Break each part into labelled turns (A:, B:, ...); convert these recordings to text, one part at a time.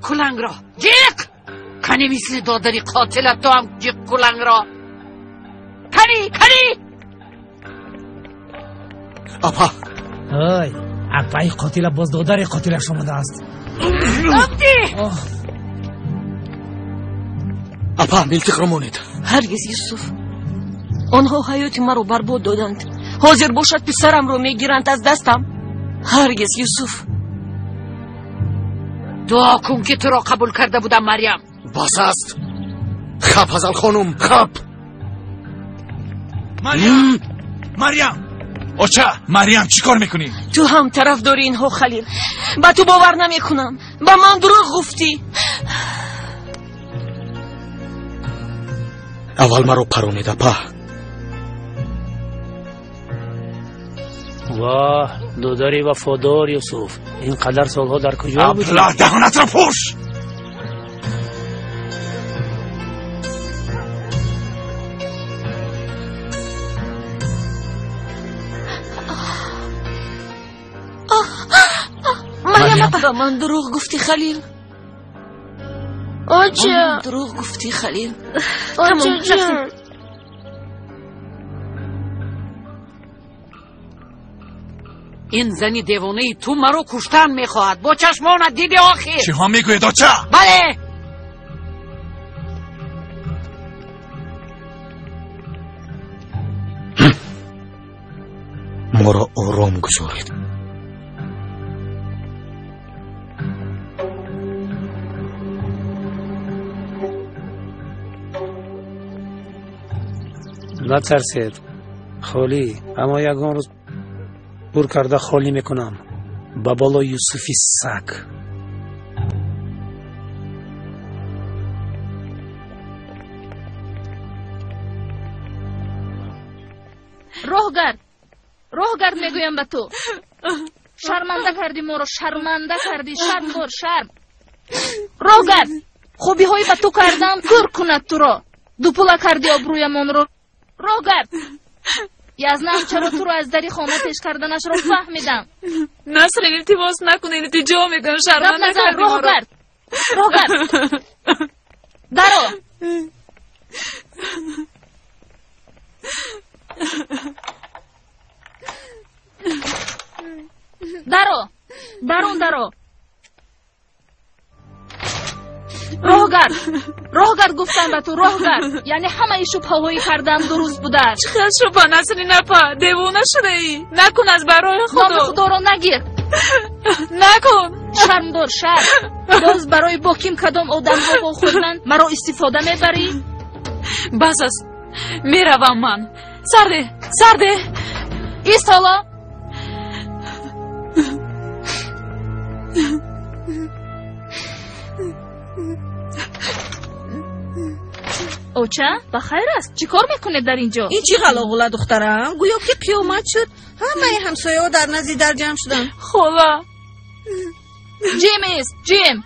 A: Кулангро ҷиқ! Кани мисли додари қотилат ту ҳам ҷиқ кулангро. Кани, кани!
B: Апа!
C: Ой, апаи қотила боз додари қотилаш омадааст.
A: Абди!
B: Апа, милтиқро монед.
D: Ҳаргиз, Юсуф. Онҳо ҳаёти маро барбод доданд. Ҳозир бошад писарамро мегиранд аз дастам. Ҳаргиз, Юсуф.
A: Дуо кун ки туро қабул карда будам, Марьям.
B: Бас аст. Хап, Ҳазал хонум, хап.
E: Марьям! Марьям! Оча, Марьям, чӣ кор мекунӣ?
D: Ту ҳам тарафдори инҳо, Халил. Ба ту бовар намекунам. Ба ман дурӯғ гуфтӣ.
B: Аввал маро паронед, апа.
C: Воҳ, додари вафодор Юсуф, ин қадар солҳо дар куҷо будӣ?
E: Абла, даҳонатро пӯш!
D: Марьям апа, ба ман дурӯғ гуфтӣ, Халил.
F: Оча!
D: Дурӯғ гуфтӣ, Халил.
F: Оча ҷон!
A: Ин зани девонаи ту маро куштан мехоҳад. Бо чашмонат диди охир.
E: Чиҳо мегӯед, оча?
A: Бале!
B: Моро ором гузоред.
C: Натарсед, холӣ, аммо ягон рӯз пур карда холӣ мекунам. Ба боло Юсуфи саг.
G: Роҳгард, роҳгард мегӯям ба ту. Шарманда кардӣ моро, шарманда кардӣ. Шарм бор, шарм. Роҳгард, хубиҳои ба ту кардам кӯр кунад туро. Дупула кардӣ обрӯямонро. Роҳгард, язнам чаро туро аз дари хона пеш карданашро фаҳмидам.
H: Насрин, илтимос накун, илтиҷо мекунам, шарманда кардӣ моро.
G: Роҳгард, роҳгард, даро. Даро, дарун даро. Роҳгард, роҳгард гуфтам ба ту, роҳгард. Яъне ҳамаи шубҳаҳои кардам дуруст будааст.
H: Чӣ хел шубҳа, Насрин апа? Девона шудаӣ? Накун аз барои Худо.
G: Номи Худоро нагир.
H: Накун.
G: Шарм дор, шарм. Боз барои бо ким кадом одамҳо вохӯрдан маро истифода мебарӣ?
H: Бас аст, меравам ман. Сарде, сарде.
G: Ист ҳоло. Оча, ба хайр аст? Чӣ кор мекунед дар ин ҷо?
I: Ин чӣ ғалоғула, духтарам? Гӯё ки қиёмат шуд. Ҳамаи ҳамсояҳо дар назди дар ҷамъ шуданд.
H: Хола.
G: Ҷим ист, ҷим.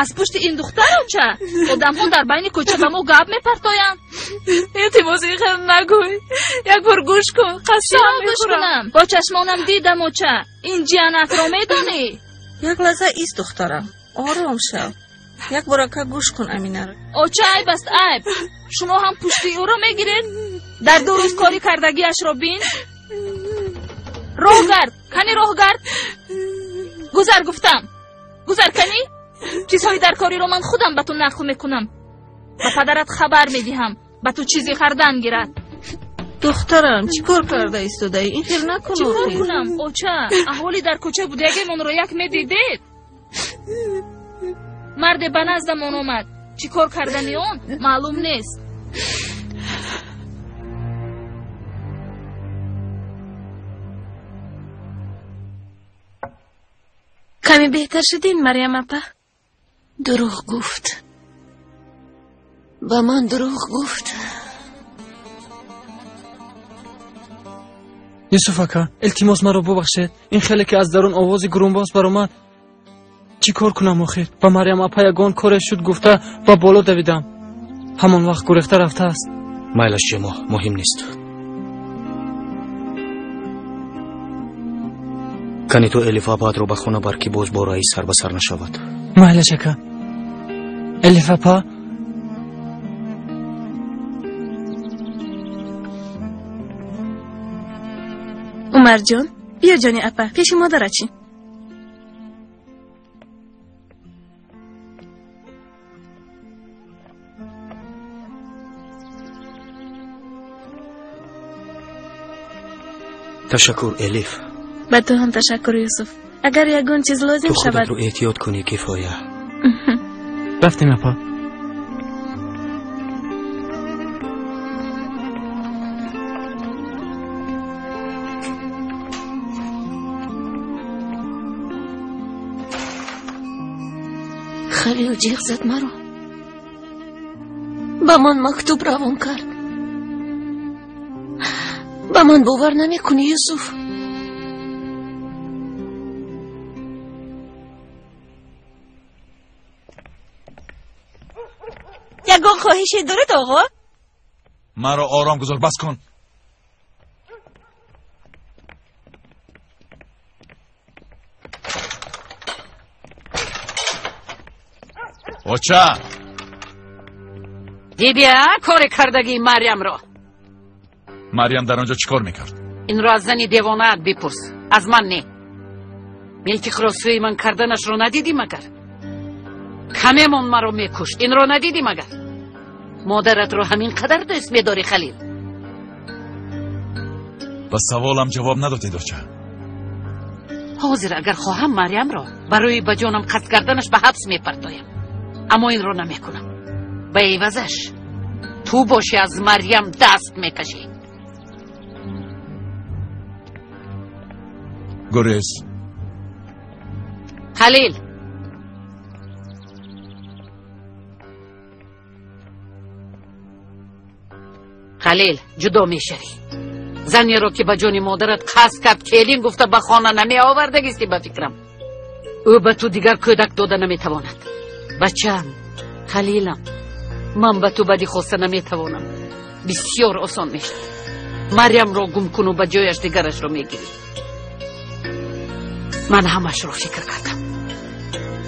G: Аз пушти ин духтар, оча, одамҳо дар байни кӯча ба мо гап мепартоянд.
H: Илтимос, ин хел нагӯй. Як бор гӯш кун, қасам
G: мехӯрам. Гӯш кунам? Бо чашмонам дидам, оча. Ин ҷиянатро медонӣ?
I: Як лаҳза ист, духтарам. Ором шав. Як бор ака гӯш кун Аминаро.
G: Оча, айб аст, айб. Шумо ҳам пушти ӯро мегиред? Дар ду рӯз кори кардагиашро бин. Роҳгард, кани роҳгард. Гузар гуфтам. Гузар кани? Чизҳои дар кориро ман худам ба ту нақл мекунам. Ба падарат хабар медиҳам. Ба ту чизе кардан гирад.
I: Духтарам, чӣ кор карда истодаӣ? Ин хел накун.
G: Чӣ кор кунам, оча? Аҳолӣ дар кӯча будагимонро як медидед. Марде ба наздамон омад. Чӣ кор кардани он маълум нест.
F: Каме беҳтар шудин, Марьям апа?
D: Дурӯғ гуфт. Ба ман дурӯғ гуфт.
J: Юсуф ака, илтимос маро бубахшед. Ин хеле ки аз дарун овози гурумбоз баромад. Чӣ кор кунам охир? Ба Марьям апа ягон коре шуд гуфта ба боло давидам. Ҳамон вақт гурехта рафтааст.
B: Майлаш, Ҷемо, муҳим нест. Кани ту Элиф апаатро ба хона бар, ки боз бо раис сар ба сар нашавад.
J: Майлаш, ака. Элиф апа,
F: Умарҷон, биё ҷони апа, пеши модарат шин.
B: Ташаккур, Элиф.
F: Ба ту ҳам ташаккур, Юсуф. Агар ягон чиз лозим
B: ту
F: шавад,
B: худатро эҳтиёт кунӣ, Кифоя.
J: Рафтем, апа.
D: Халил ҷиғ зад маро. Ба ман мактуб равон кард. Ба ман бовар намекунӣ, Юсуф?
I: Ягон хоҳише доред, оғо?
E: Маро ором гузор, бас кун. Оча!
A: Дидӣ, а, коре кардагии Марьямро?
E: Марьям дар он ҷо чӣ кор мекард?
A: Инро аз зани девонаат бипурс, аз ман не. Милтиқро сӯи ман карданашро надидӣ магар? Камемон маро мекушт, инро надидӣ магар? Модаратро ҳамин қадар дӯст медорӣ, Халил?
E: Ба саволам ҷавоб надодед, оча.
A: Ҳозир агар хоҳам, Марьямро барои ба ҷонам қасд карданаш ба ҳабс мепартоям, аммо инро намекунам. Ба ивазаш ту бошӣ аз Марьям даст мекашӣ.
E: Гурез.
A: Халил, Халил, ҷудо мешавӣ. Занеро ки ба ҷони модарат қасд кард, келин гуфта ба хона намеовардагисти, ба фикрам. Ӯ ба ту дигар кӯдак дода наметавонад. Бачаам, Халилам, ман ба ту бадӣ хоста наметавонам. Бисёр осон мешавад. Марьямро гум куну ба ҷояш дигарашро мегирӣ. Ман ҳамашро фикр кардам.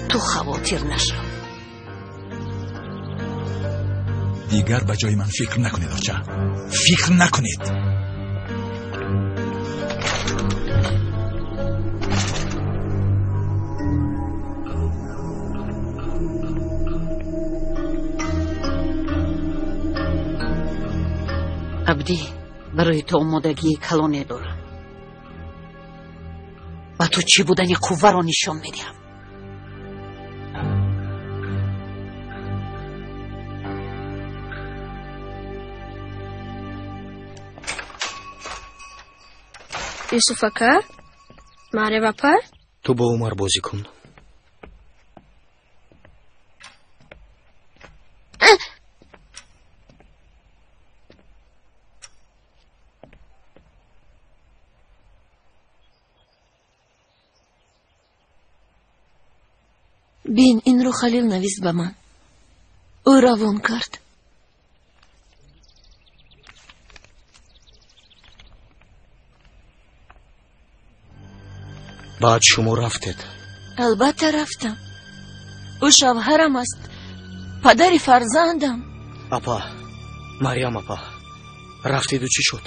A: Ту хавотир нашав.
E: Дигар ба ҷои ман фикр накунед, оча. Фикр накунед.
A: Абдӣ, барои ту омодагии калоне дорам. Ба ту чӣ будани қувваро нишон медиҳам.
F: Юсуф ака, Марьям апа,
B: ту бо Умар бозӣ кун.
D: Бин, инро Халил навист ба ман. Ӯ равон кард.
B: Баъд шумо рафтед?
D: Албатта рафтам. Ӯ шавҳарам аст, падари фарзандам.
B: Апа, Марьям апа, рафтеду чӣ шуд?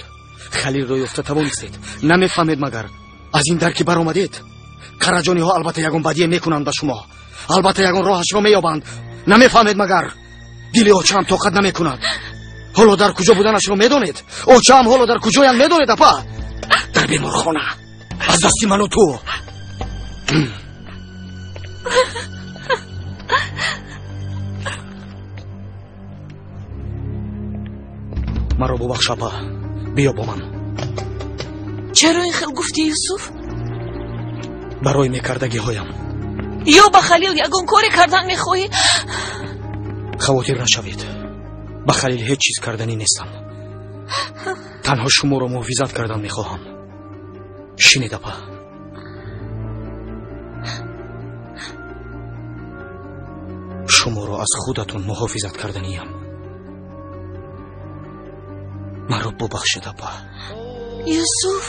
B: Халилро ёфта тавонистед? Намефаҳмед магар? Аз ин дар ки баромадед, караҷониҳо албатта ягон бадие мекунанд ба шумо. Албатта ягон роҳашро меёбанд. Намефаҳмед магар? Дили очаам тоқат намекунад. Ҳоло дар куҷо буданашро медонед? Очаам ҳоло дар куҷоянд медонед, апа? Дар беморхона. Аз дасти ману ту. Маро бубахш, апа. Биё бо ман.
D: Чаро ин хел гуфтӣ, Юсуф?
B: Барои мекардагиҳоям.
D: Ё ба Халил ягон коре кардан мехоҳӣ?
B: Хавотир нашавед. Ба Халил ҳеҷ чиз карданӣ нестам. Танҳо шуморо муҳофизат кардан мехоҳам. Шинед, апа. Шуморо аз худатон муҳофизат карданиям. Маро бубахшед, апа.
D: Юсуф,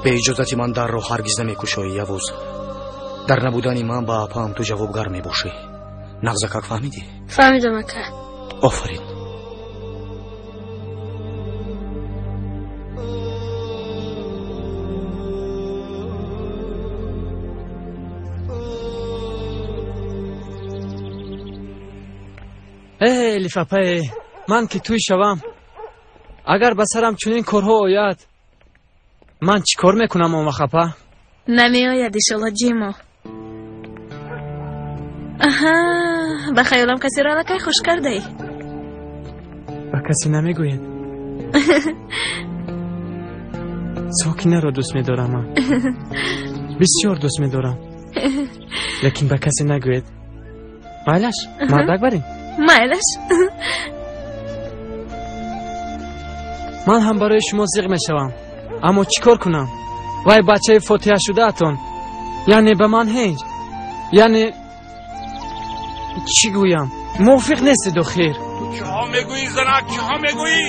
B: Бе иҷозати ман дарро ҳаргиз намекушоӣ, Явуз. Дар набудани ман ба апаам ту ҷавобгар мебошӣ. Нағзакак фаҳмидӣ?
F: Фаҳмидам, ака.
B: Офарин.
J: Э, Элиф апае, ман ки туй шавам, агар ба сарам чунин корҳо ояд, ман чӣ кор мекунам он вақт, апа?
F: Намеояд, иншолло, Ҷимо. Аҳа, ба хаёлам касеро аллакай хуш кардаӣ.
J: Ба касе намегӯед. Сокинаро дӯст медорам ман. Бисёр дӯст медорам. Лекин ба касе нагӯед. Майлаш, мардак барин?
F: Майлаш.
J: Ман ҳам барои шумо зиқ мешавам. Аммо чӣ кор кунам? Вай бачаи фотиҳашудаатон. Яъне ба ман ҳеҷ. Яъне чӣ гӯям? Мувофиқ нестед охир.
K: Ту чиҳо мегӯӣ, занак? Чиҳо мегӯӣ?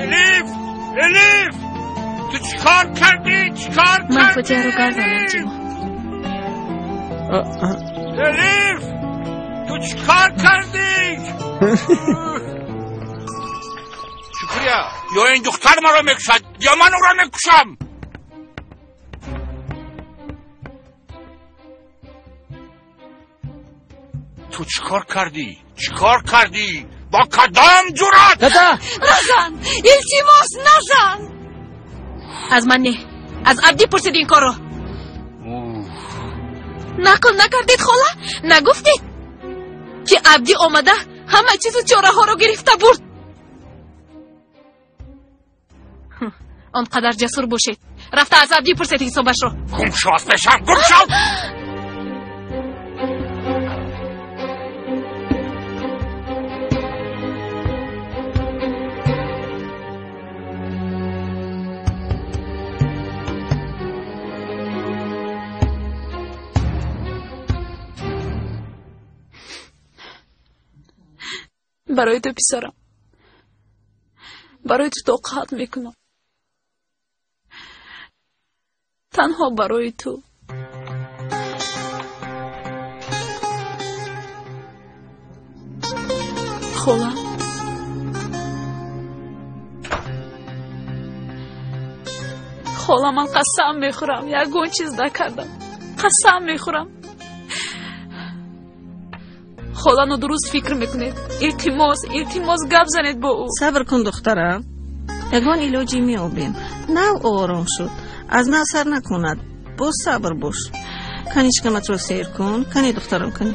K: Элиф! Элиф! Ту чӣ кор кардӣ? Чӣ кор кардӣ?
F: Ман фотиҳаро гардонам, Ҷимо.
K: Элиф! Ту чӣ кор кардӣ? Шукрия, ё ин духтар маро мекушад, ё ман ӯро мекушам. Ту чӣ кор кардӣ? Чӣ кор кардӣ? Бо кадом ҷуръат?
J: Дада!
H: Назан! Илтимос, назан!
D: Аз ман не, аз Абдӣ пурсид ин корро. Нақл накардед, хола? Нагуфтед, ки Абдӣ омада ҳама чизу чораҳоро гирифта бурд? Он қадар ҷасур бошед, рафта аз Абдӣ пурсед ҳисобашро.
K: Гум шав аз пешам, гум шав!
H: Барои ту, писарам, барои ту тоқат мекунам, танҳо барои ту. Хола, хола, ман қасам мехӯрам, ягон чиз накардам, қасам мехӯрам. Хола, нодуруст фикр мекунед. Илтимос, илтимос, гап занед бо ӯ.
I: Сабр кун, духтарам, ягон илоҷе меёбем. Нав ором шуд, аз нав сар накунад. Боз сабр бош. Кани шикаматро сер кун, кани духтарам, кани.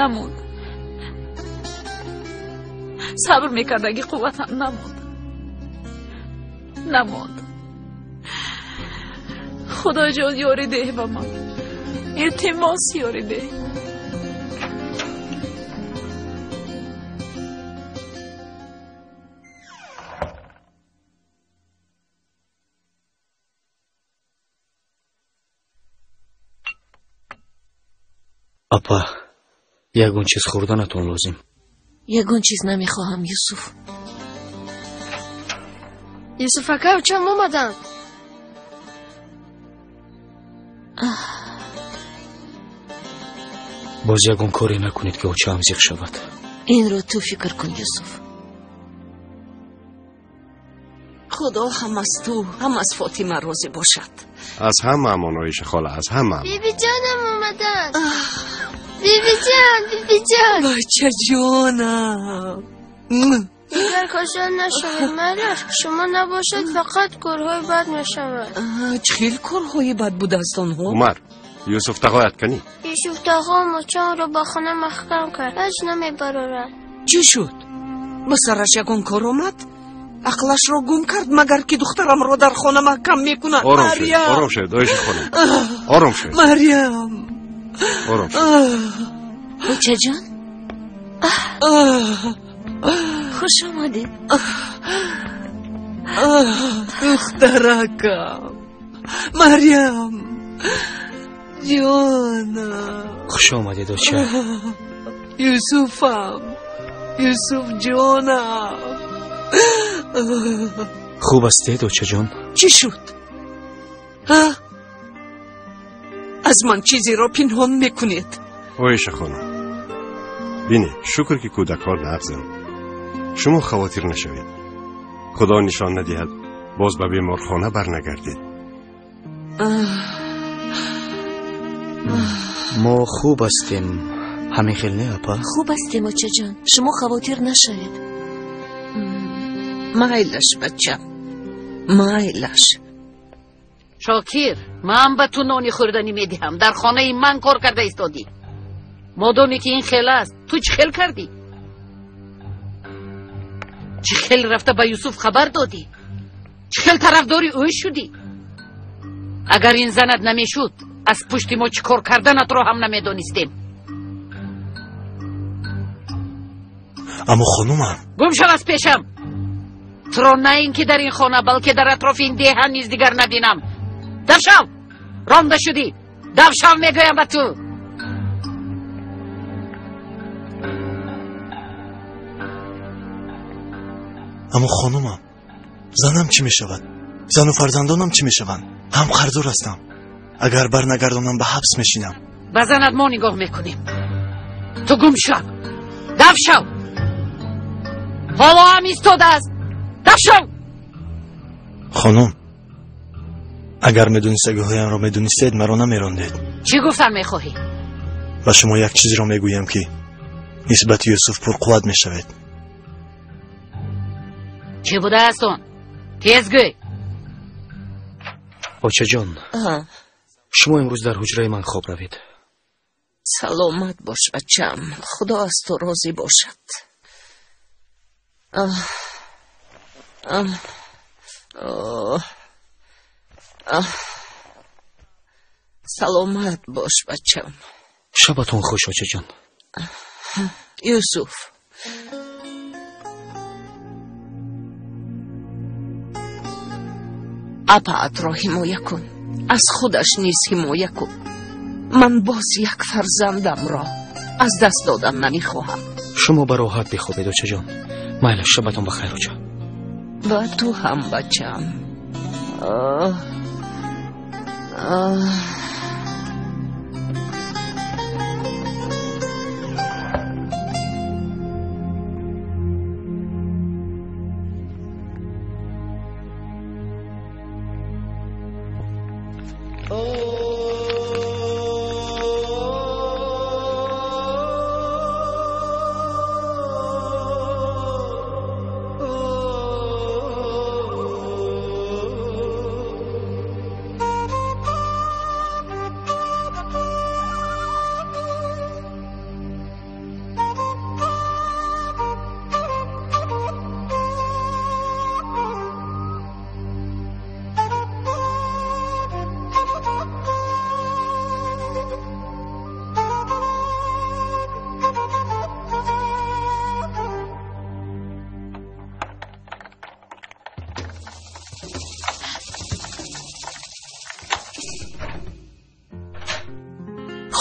H: Намонд, сабр мекардаги қувватам намонд, намонд. Худоҷон, ёрӣ деҳ ба ман, илтимос, ёрӣ деҳ.
B: Апа, ягон чиз хӯрданатон лозим.
D: Ягон чиз намехоҳам, Юсуф.
F: Юсуф ака, очам омаданд.
B: Боз ягон коре накунед, ки очаам зиқ шавад.
D: Инро ту фикр кун, Юсуф.
L: Худо ҳам аз ту, ҳам аз Фотима розӣ бошад.
M: Аз ҳамаамон, Оиша хола, аз ҳамаамон.
F: Бибиҷонам омаданд. Бибиҷон, бибиҷон.
L: Бачаҷонам.
F: Дигар касал нашавед, майлаш. Шумо набошед, фақат корҳои бад мешавад.
L: Чӣ хел корҳои бад будааст онҳо?
M: Умар, Юсуф тағоят канӣ?
F: Юсуф тағо мочаонро ба хона маҳкам кард, ҳеҷ намебарорад.
L: Чӣ шуд? Ба сараш ягон кор омад? Ақлашро гум кард, магар ки духтарамро дар хона маҳкам мекунад?
M: Ором шавед, ором шавед, Оиша хонум, ором шавед.
L: Марьям,
M: ором шавед.
D: Очаҷон, хуш омадед.
L: Духтаракам. Марьям, ҷонам.
B: Хуш омадед, оча.
L: Юсуфам, Юсуф ҷонам.
B: Хуб ҳастед, очаҷон?
L: Чӣ шуд? Аз ман чизеро пинҳон мекунед?
M: Оиша хонум, бинед, шукр ки кӯдакҳо нағзанд. Шумо хавотир нашавед. Худо нишон надиҳад, боз ба беморхона барнагардед.
B: Мо хуб ҳастем. Ҳамин хел не, апа?
D: Хуб ҳастем, очаҷон. Шумо хавотир нашавед.
L: Майлаш, бачам, майлаш.
A: Шокир, ман ба ту нони хӯрданӣ медиҳам. Дар хонаи ман кор карда истодӣ. Модоме ки ин хел аст, ту чӣ хел кардӣ? Чӣ хел рафта ба Юсуф хабар додӣ? Чӣ хел тарафдори ӯ шудӣ? Агар ин занат намешуд, аз пушти мо чӣ кор карданатро ҳам намедонистем.
N: Аммо хонумам,
A: гум шав аз пешам. Туро на ин ки дар ин хона, балки дар атрофи ин деҳа низ дигар набинам. Давшав! Ронда шудӣ. Давшав мегӯям ба ту.
N: Аммо хонумам, занам чӣ мешавад? Зану фарзандонам чӣ мешаванд? Ҳам қарздор ҳастам. Агар барнагардонам ба ҳабс мешинам.
A: Ба занат мо нигоҳ мекунем. Ту гум шав. Давшав! Ҳоло ҳам истодааст. Давшав!
N: Хонум, агар медонистагиҳоямро медонистед, маро намерондед.
A: Чӣ гуфтан мехоҳӣ?
N: Ба шумо як чизро мегӯям, ки нисбати Юсуф пурқувват мешавед.
A: Чӣ будааст он? Тез гӯй.
B: Очаҷон, шумо имрӯз дар ҳуҷраи ман хоб равед.
L: Саломат бош, бачам. Худо аз ту розӣ бошад. Саломат бош, бачам.
B: Шабатон хуш, очаҷон.
L: Юсуф, апаатро ҳимоя кун, аз худаш низ ҳимоя кун. Ман боз як фарзандамро аз даст додан намехоҳам.
B: Шумо ба роҳат бихобед, очаҷон. Майла, шабатон бахайр, оча.
L: Ба ту ҳам, бачам.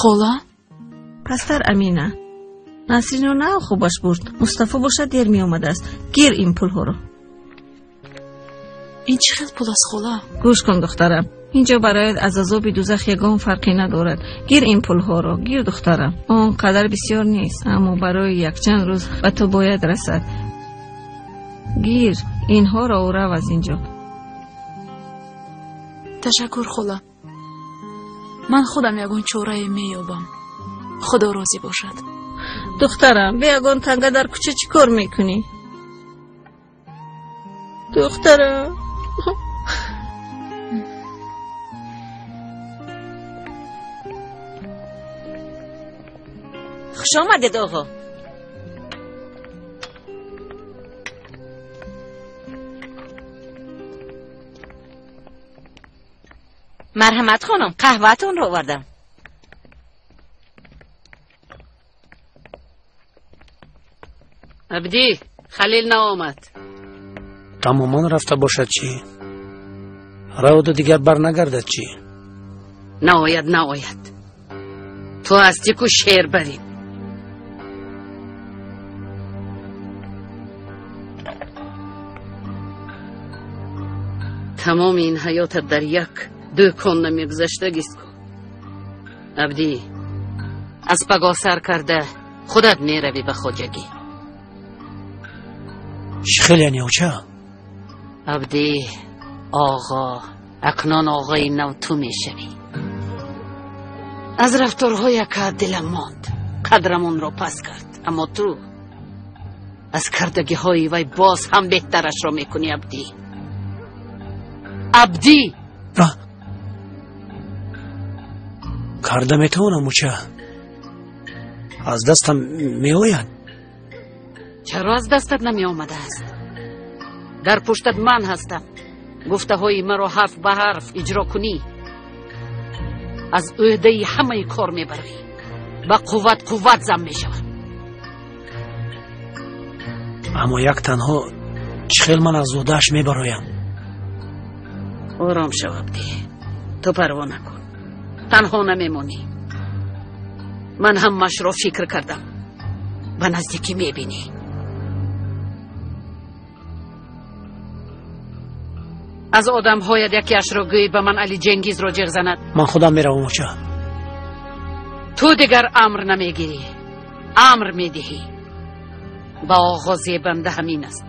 H: Хола?
I: Пастар Амина, Насрино нав хобаш бурд. Мустафо бошад дер меомадааст. Гир ин пулҳоро.
H: Ин чӣ хел пул аст, хола?
I: Гӯш кун, духтарам. Инҷо барояд аз азоби дузах ягон фарқе надорад. Гир ин пулҳоро, гир, духтарам. Он қадар бисёр нест, аммо барои якчанд рӯз ба ту бояд расад. Гир инҳоро ва рав аз инҷо.
H: Ташаккур, хола. Ман худам ягон чорае меёбам. Худо розӣ бошад.
I: Духтарам, бе ягон танга дар кӯча чӣ кор мекунӣ? Духтарам.
O: Хуш омадед, оғо. Марҳамат, хонум, қаҳваатонро овардам.
A: Абдӣ, Халил наомад.
C: Тамоман рафта бошад чӣ? Раводу дигар барнагардад чӣ?
A: Наояд, наояд. Ту ҳастӣ ку шербарин. Тамоми ин ҳаётат дар як дӯкон намегузаштагист ку. Абдӣ, аз пагоҳ сар карда худат меравӣ ба хоҷагӣ.
C: Чӣ хел яъне, оча?
A: Абдӣ, оғо, акнун оғои нав ту мешавӣ. Аз рафторҳои акаат дилам монд, қадрамонро пас кард, аммо ту аз кардагиҳои вай боз ҳам беҳтарашро мекунӣ, Абдӣ. Абдӣ!
C: Карда метавонам, оча. Аз дастам меояд.
A: Чаро аз дастат намеомадааст? Дар пуштат ман ҳастам. Гуфтаҳои маро ҳарф ба ҳарф иҷро кунӣ, аз ӯҳдаи ҳамаи кор мебарӣ. Ба қувват қувват зам мешавад.
C: Аммо як танҳо чӣ хел ман аз ӯҳдааш мебароям?
A: Ором шав, Абдӣ. Ту парво накун. Танҳо намемонӣ. Ман ҳамаашро фикр кардам. Ба наздикӣ мебинӣ. Аз одамҳоят якеашро гӯй ба ман Али Ҷенгизро ҷеғ занад.
C: Ман худам меравам, оча.
A: Ту дигар амр намегирӣ, амр медиҳӣ. Ба оғо зебанда ҳамин аст.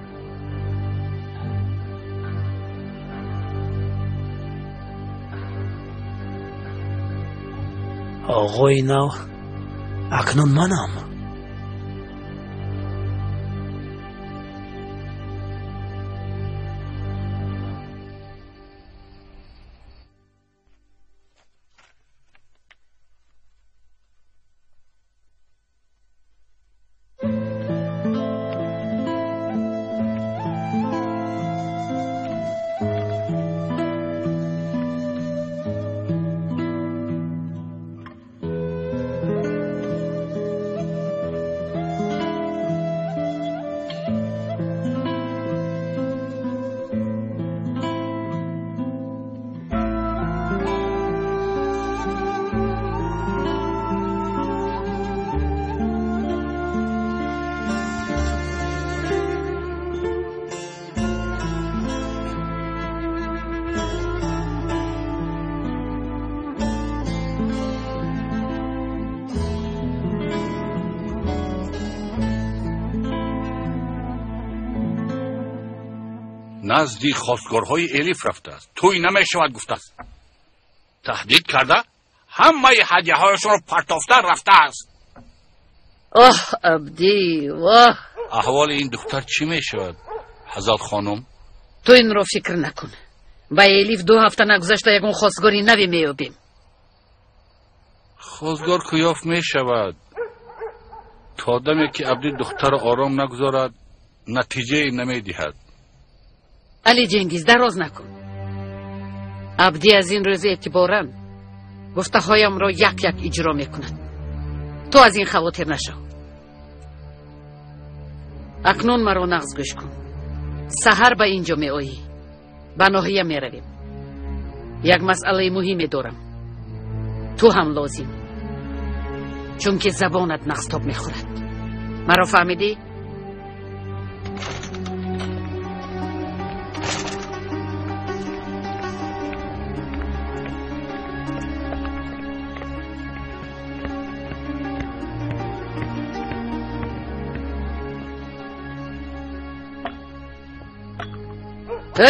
C: Оғои нав акнун манам.
K: Назди хостгорҳои Элиф рафтааст. Тӯй намешавад гуфтааст. Таҳдид карда ҳамаи ҳадияҳояшонро партофта рафтааст.
A: Оҳ, Абдӣ, воҳ!
K: Аҳволи ин духтар чӣ мешавад, Ҳазал хонум?
A: Ту инро фикр накун. Ба Элиф 2 ҳафта нагузашта ягон хостгори наве меёбем.
K: Хостгор ку ёфт мешавад. То даме ки Абдӣ духтарро ором нагузорад, натиҷае намедиҳад.
A: Али Ҷенгиз, дароз накун. Абдӣ аз ин рӯз эътиборан гуфтаҳоямро як як иҷро мекунад. Ту аз ин хавотир нашав. Акнун маро нағз гӯш кун. Саҳар ба ин ҷо меоӣ. Ба ноҳия меравем. Як масъалаи муҳиме дорам. Ту ҳам лозим, чунки забонат нағзтоб мехӯрад. Маро фаҳмидӣ?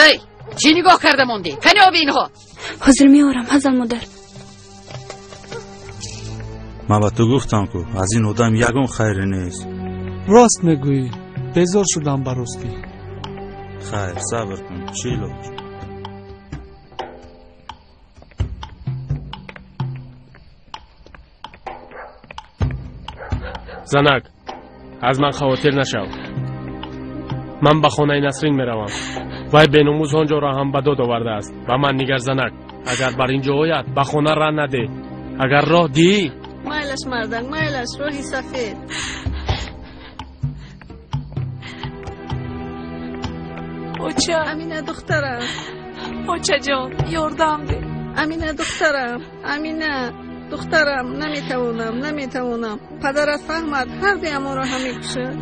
A: Эй, чӣ нигоҳ карда мондӣ? Кани оби инҳо?
H: Ҳозир меорам, Ҳазал модар.
P: Ман ба ту гуфтам ку аз ин одам ягон хайре нест.
Q: Рост мегӯӣ, безор шудам ба ростӣ.
P: Хайр, сабр кун, чӣ лоҷ?
R: Занак, аз ман хавотир нашав. Ман ба хонаи Насрин меравам. Вай беномӯз он ҷоро ҳам ба дод овардааст. Ба ман нигар, занак, агар бар ин ҷо ояд, ба хона ра наде. Агар роҳ диҳӣ...
I: Майлаш, мардак, майлаш, роҳи сафед.
H: Оча.
I: Амина духтарам.
H: Очаҷон, ёрдам деҳ.
I: Амина духтарам, Амина духтарам, наметавонам, наметавонам. Падарат фаҳмад, ҳар дуямонро ҳам мекушад.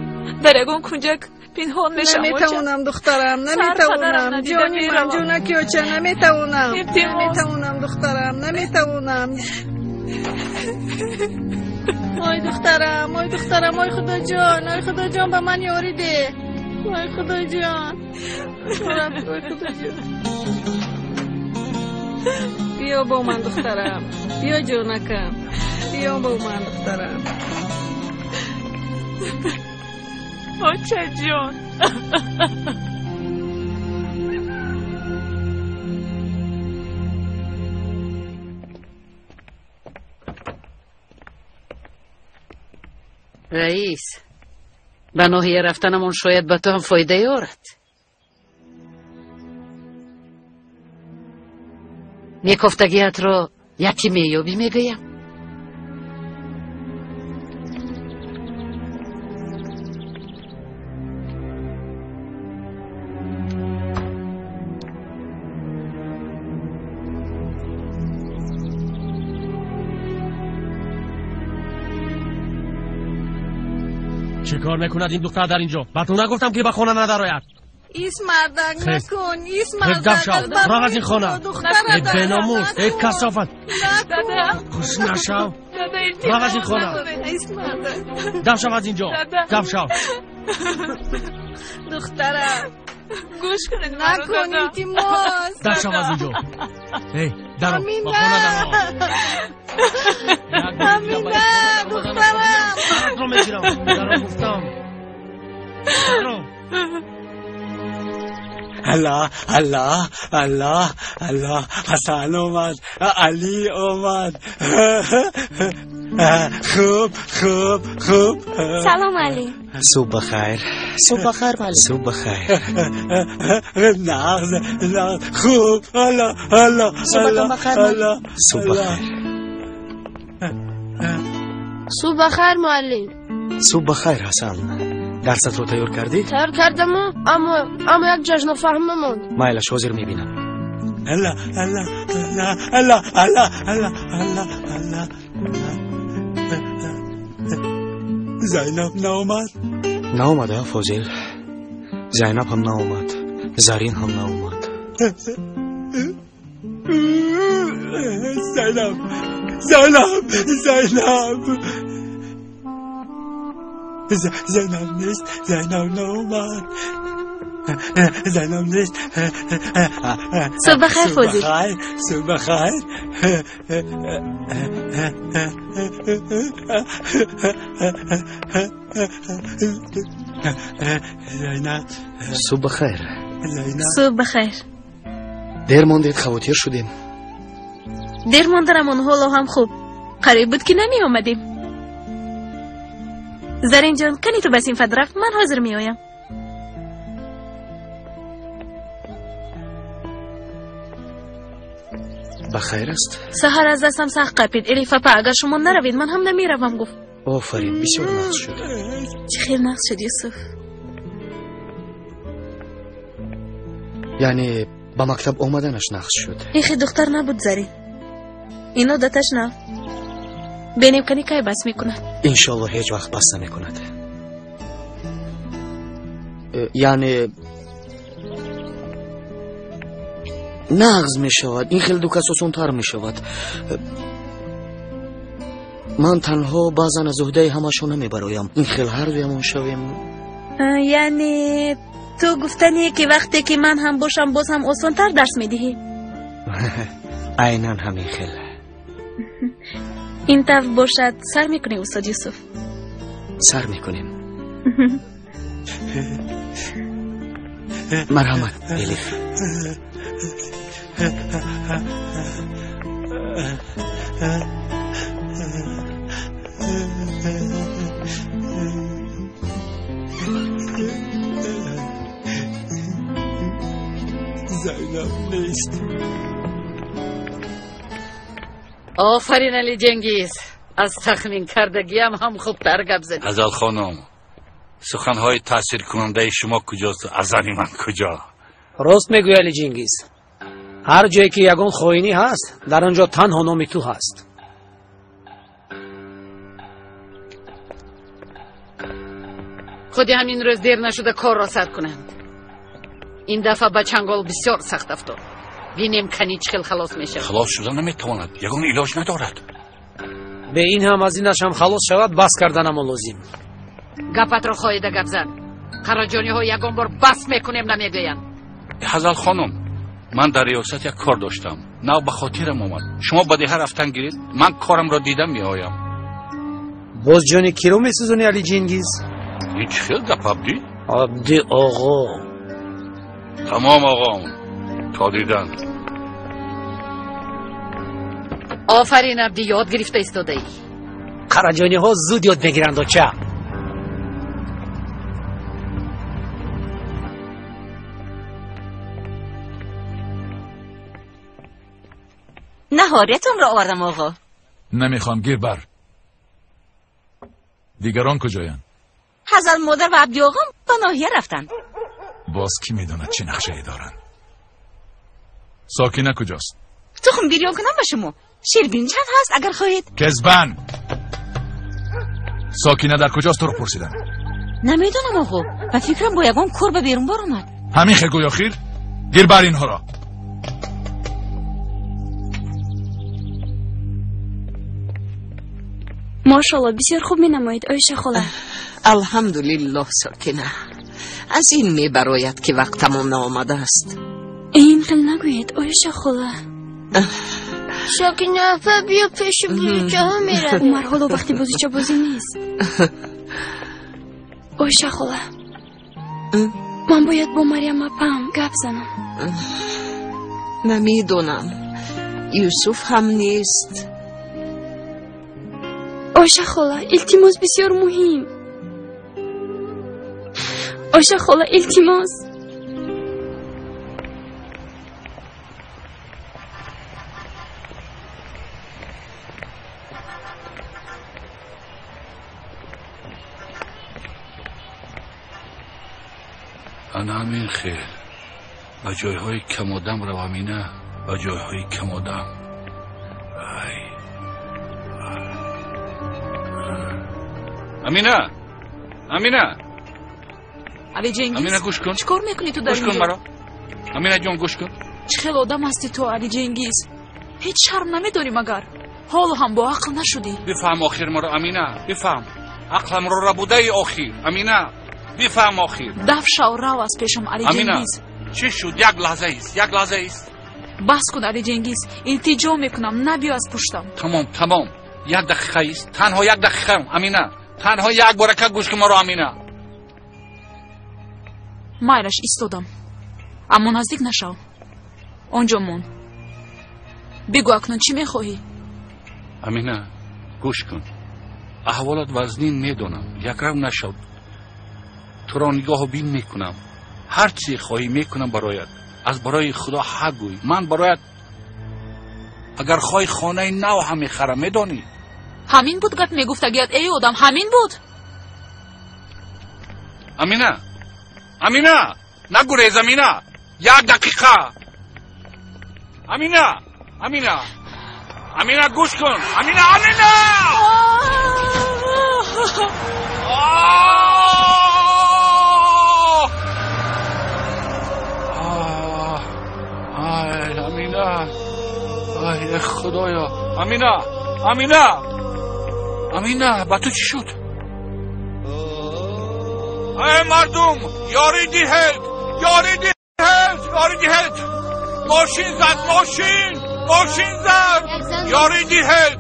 H: Дар ягон кунҷак пинҳон мешавам.
I: Наметавонам духтарам, наметавонам. Ҷони ман, ҷонаки оча, наметавонам. Наметавонам духтарам, наметавонам. Ой духтарам, ой духтарам, ой Худоҷон, ой Худоҷон, ба ман ёрӣ деҳ. Ой Худоҷон, ой Худоҷон. Биё бо ман духтарам, биё ҷонакам, биё бо ман духтарам.
H: Очаҷон.
A: Раис, ба ноҳия рафтанамон шояд ба ту ҳам фоида ёрад. Мекофтагиатро яке меёбӣ, мегӯям.
R: چه کار میکند این دختر در اینجا؟ به تو نگفتم که به خانه ندراید.
I: ایس مردک نکن، ایس مردک.
R: راه از این خانه. ای بیناموس، ای کثافت. خوش نشو. راه از این خانه. دم شو از اینجا. دم شو.
I: دخترم
H: گوش کنید،
I: نکن التماس.
R: دم شو از اینجا. ای درو به خانه درو.
I: امینه دخترم.
R: رو میگیرم. درو گفتم. درو.
S: الله الله الله الله، حسن اومد، علی اومد. خوب خوب خوب.
F: سلام علی.
B: صبح بخیر. صبح بخیر معلم. صبح بخیر.
S: نه نه، خوب. الله الله.
B: صبحتون بخیر. صبح بخیر.
F: صبح بخیر معلم.
B: صبح بخیر حسن. درست رو تیار کردی؟
F: تیار کردم، اما یک جاش نفهمه موند.
B: مایلش حاضر میبینم.
S: الله الله الله الله الله الله الله الله. زینب نامد؟
B: نامده فاضل. زینب هم نامد، زرین هم نامد.
S: زینب زینب زینب زینب نیست، زینب نامد، زینب نیست.
H: صبح بخیر فوزی.
S: صبح بخیر. زینب.
B: صبح بخیر.
G: صبح بخیر.
B: دیر ماندید، خواطر شدیم.
G: دیر ماندرمون حالا هم خوب. قریب بود که نمی آمدیم. زرین جان، کنی تو بس این فد رفت، من حاضر می آیم.
B: بخیر است.
G: سحر از دستم سخت قپید. الیف اپا، اگر شما نروید من هم نمیروم گفت.
B: آفرین، بسیار نقص شد.
G: چه خیر نقص شد یوسف.
B: یعنی به مکتب آمدنش نقص شد.
G: این خیلی دختر نبود زرین. اینو دتش نه. بینیم کنی کی بس میکند.
B: انشالله هیچ وقت بس نمیکند. یعنی نغز می شود. این خیلی دو کس آسان‌تر می شود. من تنها بعضا از عهده همشون نمیبرایم. این خیلی هر دویمون شویم.
G: یعنی تو گفتنی که وقتی که من هم باشم باز هم آسان‌تر درس میدهی؟
B: عینا همین خیلی.
G: این طرف باشد سر میکنی استاد یوسف.
B: سر میکنیم. مرحمت الیف.
S: زینب نیست.
A: آفرین علی جنگیز، از تخمین کردگیم هم خوبتر گپ زدی.
K: غزال خانم، سخنهای تاثیر کننده شما کجاست؟ از آن من کجا؟
C: راست میگوی علی جنگیز. Ҳар ҷое ки ягон хоинӣ ҳаст, дар он ҷо танҳо номи ту ҳаст.
A: Худи ҳамин рӯз дер нашуда корро сар кунанд. Ин дафъа ба чангол бисёр сахт афтод. Бинем кани чӣ хел халос мешавад.
K: Халос шуда наметавонад, ягон илоҷ надорад.
C: Бе ин ҳам аз инаш ҳам халос шавад, бас карданамо лозим.
A: Гапатро хоҳида гап зан. Қараҷониҳо ягон бор бас мекунем намегӯянд.
K: Ҳазал хонум, ман дар риёсат як кор доштам, нав ба хотирам омад. Шумо ба деҳа рафтан гиред, ман корамро дида меоям.
C: Боз ҷони киро месӯзонӣ, Али Ҷингиз?
K: Ин чӣ хел гап, Абдӣ?
C: Абди оғо.
K: Тамом оғом, то дидан.
A: Офарин, Абдӣ, ёд гирифта истодаӣ.
C: Қараҷониҳо зуд ёд мегиранд, оча.
O: Наҳориятонро овардам, оғо.
E: Намехоҳам, гир бар. Дигарон куҷоянд?
O: Ҳазал модар ва Абди оғом ба ноҳия рафтанд.
E: Боз кӣ медонад чӣ нақшае доранд. Сокина куҷост?
O: Тухм бирён кунам ба шумо? Ширбиринҷ ҳам ҳаст, агар хоҳед.
E: Кезбан! Сокина дар куҷост, туро пурсидам.
O: Намедонам, оғо. Ба фикрам бо ягон кор ба берун баромад.
E: Ҳамин хел гӯй охир? Гир бар инҳоро.
T: Мошалло, бисёр хуб менамоед, Оиша хола.
L: Алҳамдулиллоҳ, Сокина. Аз ин мебарояд, ки вақтамон наомадааст.
T: Ин хел нагӯед, Оиша хола.
F: Сокина апа, биё пеши бозичаҳо меравем.
T: Умар, ҳоло вақти бозичабозӣ нест. Оиша хола, ман бояд бо Марьям апаам гап занам.
L: Намедонам, Юсуф ҳам нест.
T: Оиша хола, илтимос, бисёр муҳим. Оиша хола, илтимос.
K: Ана ҳамин хел ба ҷойҳои камодам рав, Амина, ба ҷойҳои камодам. Ай, Амина, Амина.
H: Али Ҷенгиз,
K: Амина, гӯш кун.
H: Чӣ кор мекунӣ ту дар
K: Гӯш кун
H: инҷо?
K: маро. Амина ҷон, гӯш кун.
H: Чӣ хел одам ҳастӣ ту, Али Ҷенгиз? Ҳеҷ шарм намедорӣ магар? Ҳоло ҳам бо ақл нашудӣ.
K: Бифаҳм охир маро, Амина, бифаҳм. Ақламро рабудаи охир, Амина, бифаҳм охир.
H: Даф шав, рав аз пешам, Али
K: Амина,
H: Ҷенгиз.
K: Чӣ шуд? Як лаҳза ист, як лаҳза ист.
H: Бас кун, Али Ҷенгиз, илтиҷо мекунам, набиё аз пуштам.
K: Тамом, тамом. Як дақиқа ист, танҳо як дақиқа, Амина. Танҳо як борака гӯш кун маро, Амина.
H: Майлаш, истодам, аммо наздик нашав. Он ҷо мон. Бигӯ, акнун чӣ мехоҳӣ?
K: Амина, гӯш кун. Аҳволат вазнин, медонам. Якрав нашав. Туро нигоҳу бин мекунам. Ҳар чизе хоҳӣ мекунам бароят. Аз барои Худо ҳақ гӯй. Ман бароят агар хоҳӣ хонаи нав ҳам мехарам, медонӣ?
H: Ҳамин буд гап мегуфтагият, эй одам, ҳамин буд?
K: Амина, Амина, нагурез, Амина. Як дақиқа. Амина, Амина, Амина, гӯш кун. Амина, Амина! Ай, Амина. Ай, Худоё. Амина, Амина. Амина, ба ту чӣ шуд? Эй мардум, ёрӣ диҳед, ёрӣ диҳед, ёрӣ диҳед. Мошин зад, мошин, мошин зад. Ёрӣ диҳед.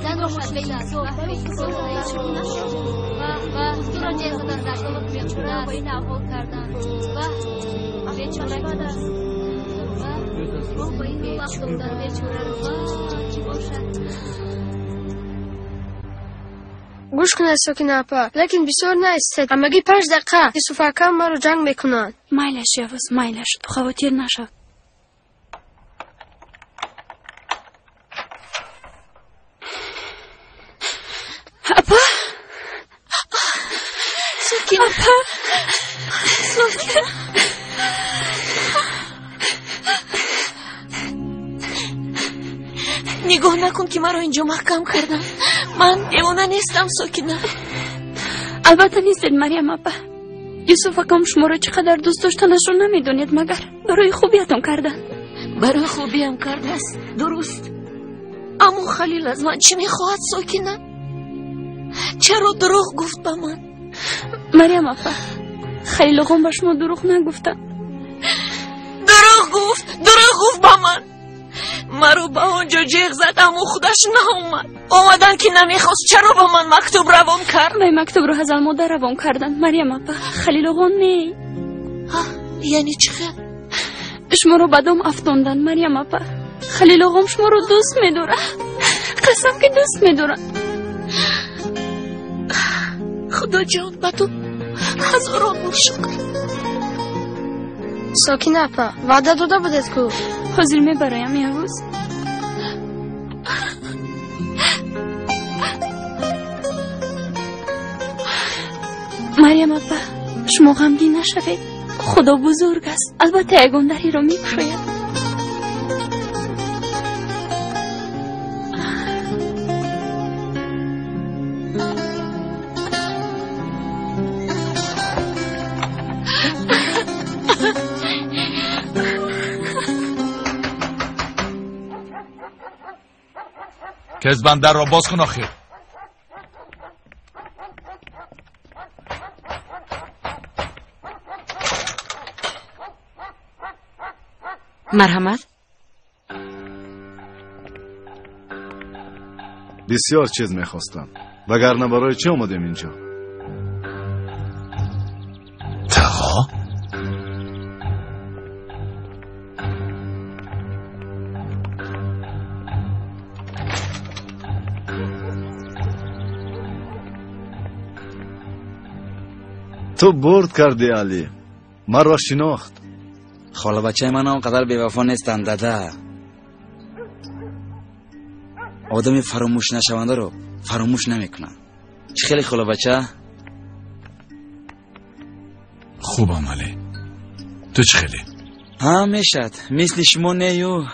F: Гӯш кунед, Сокина апа, лекин бисёр наистед, ҳамагӣ 5 дақиқа. Юсуф акам маро ҷанг мекунанд.
T: Майлаш, Явуз, майлаш, ту хавотир нашав. Апа,
H: Сокина,
T: апа,
H: Сокина.
D: Нигоҳ накун ки маро инҷо маҳкам карданд. Ман девона нестам, Сокина.
T: Албатта нестед, Марьям апа. Юсуф акам шуморо чӣ қадар дӯст доштанашро намедонед, магар барои хубиятон карданд.
D: Барои хубиям кардааст, дуруст. Аммо Халил аз ман чӣ мехоҳад, Сокина? Чаро дурӯғ гуфт ба ман?
T: Марьям апа, Халил оғом ба шумо дурӯғ нагуфтанд.
D: Дурӯғ гуфт, дурӯғ гуфт ба ман. Маро ба он ҷо ҷеғ зад, аммо худаш наомад. Омадан ки намехост, чаро ба ман мактуб равон кард?
T: Вай мактубро ҳазал модар равон карданд, Марьям апа. Халил оғон не.
D: Яъне чӣ хел?
T: Шуморо ба дом афтонданд, Марьям апа. Халил оғом шуморо дӯст медорад. Қасам ки дӯст медорад.
D: Худоҷон, ба ту ҳазорон бор шукр.
F: Сокина апа, ваъда дода будед ку?
T: Ҳозир мебароям, Явуз. Марьям апа, шумо ғамгин нашавед. Худо бузург аст, албатта ягон дариро мекушояд.
E: Кезбан дарро боз кун охир.
O: Марҳамат.
U: Бисёр чиз мехостам, вагарна барои чӣ омадем инҷо?
E: Тағо?
U: Ту бурд кардӣ, Алӣ. Маро шинохт.
V: Холабачаи ман он қадар бевафо нестанд, дада. Одами фаромӯшнашавандаро фаромӯш намекунанд. Чӣ хеле, холабача?
E: Хубам, Алӣ. Ту чӣ хеле?
V: Ҳа, мешад. Мисли шумо нею.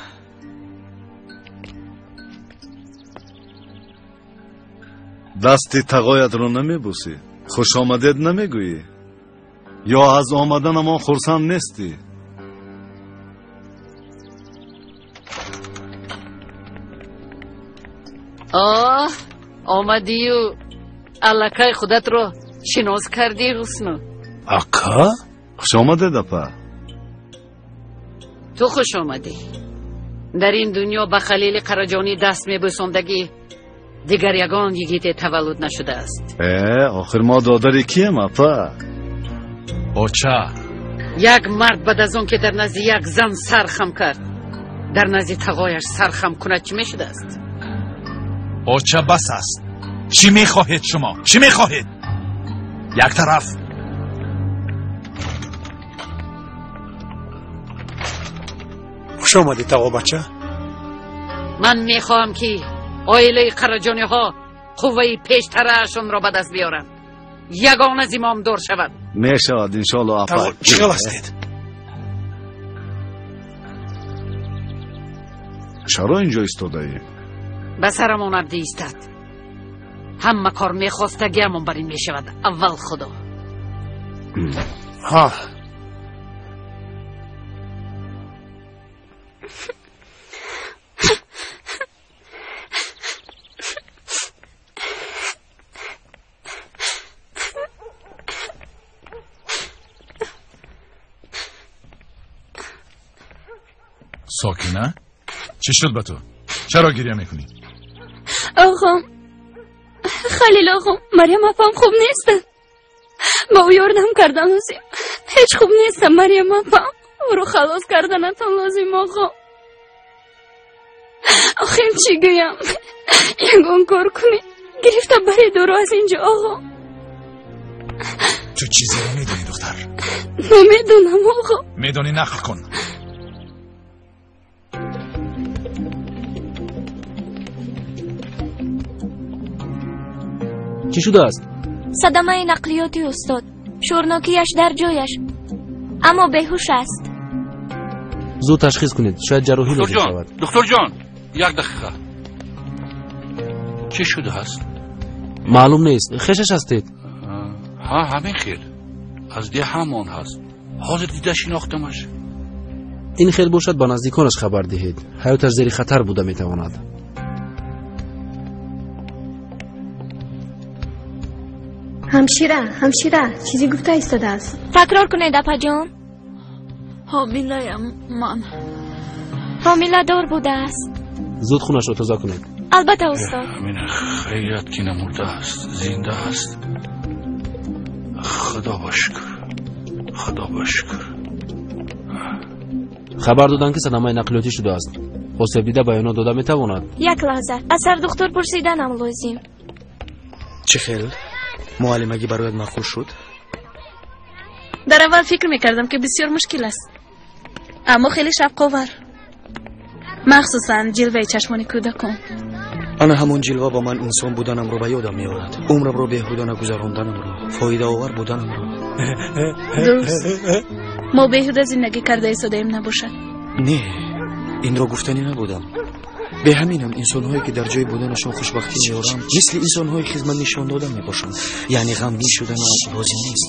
U: Дасти тағоятро намебӯсӣ, хушомадед намегӯӣ, ё аз омаданамон хурсанд нестӣ?
A: Оҳ, омадию аллакай худатро шинос кардӣ, Ҳусну.
E: Ака?
U: Хуш омадед, апа.
A: Ту хуш омадӣ. Дар ин дунё ба Халили Қараҷонӣ даст мебӯсондагӣ дигар ягон йигите таваллуд нашудааст.
U: Охир мо додари кием, апа?
E: Оча.
A: Як мард баъд аз он ки дар назди як зан сар хам кард, дар назди тағояш сар хам кунад, чӣ мешудааст?
E: Оча, бас аст. Чӣ мехоҳед шумо? Чӣ мехоҳед? Як тараф.
C: Хуш омадӣ, тағобача.
A: Ман мехоҳам ки оилаи Қараҷониҳо қувваи пештараашонро ба даст биёранд, ягона зимомдор шавад.
U: Мешавад, иншоалло, апа.
C: Чӣ хел ҳастед?
U: Чаро инҷо истодаӣ?
A: Ба сарамон абдӣ истад. Ҳама кор мехостагиамон бар ин мешавад. Аввал Худо.
C: Ҳа.
E: Сокина, чӣ шуд ба ту? Чаро гиря мекунӣ?
T: Оғом, Халил оғом, Марьям апам хуб нестанд. Ба ӯ ёрдам кардан лозим. Ҳеҷ хуб нестам, Марьям апам. Ӯро халос карданатон лозим, оғом. Охир чӣ гӯям? Ягон кор кунӣ, гирифта баред ӯро аз инҷо, оғом.
E: Ту чизеро медонӣ, духтар?
T: Намедонам, оғом.
E: Медонӣ, нақл кун.
W: Чӣ шудааст?
X: Садамаи нақлиёти, устод. Шӯрнокияш дар ҷояш, аммо беҳуш аст.
W: Зуд ташхис кунед, шояд ҷарроҳӣ лозим шавад.
K: Духтурҷон, як дақиқа. Чӣ шудааст?
J: Маълум нест. Хешаш ҳастед?
K: Ҳа, ҳамин хел. Аз деҳамон ҳаст. Ҳозир дида шинохтамаш.
J: Ин хел бошад, ба наздиконаш хабар диҳед. Ҳаёташ зери хатар буда метавонад.
F: Ҳамшира, ҳамшира, чизе гуфта истодааст.
X: Такрор кунед, апаҷон.
H: Ҳомилаям ман.
X: Ҳомиладор будааст.
J: Зуд хунашро тоза кунед.
X: Албатта, устод.
K: Амина, хайрият ки намурдааст, зинда аст. Худо ба шукр, худо ба шукр.
J: Хабар доданд, ки садамаи нақлиётӣ шудааст. Осебдида баёнот дода метавонад.
X: Як лаҳза, аз сардухтур пурсиданам лозим.
B: Чӣ хел? Муаллимагӣ барояд маъқул шуд?
G: Дар аввал фикр мекардам, ки бисёр мушкил аст, аммо хеле шавқовар, махсусан ҷилваи чашмони кӯдакон.
B: Ана ҳамон ҷилва ба ман инсон буданамро ба ёдам меорад, умрамро беҳуда нагузаронданамро, фоидаовар буданамро.
G: Дуруст, мо беҳуда зиндагӣ карда истодаем, набошад?
B: Не, инро гуфтанӣ набудам. Беҳаминам инсонҳое, ки дар ҷои буданашон хушбахтӣ меоранд, мисли инсонҳои хизмат нишон дода мебошанд. Яъне ғамгин шуданам лозим нест.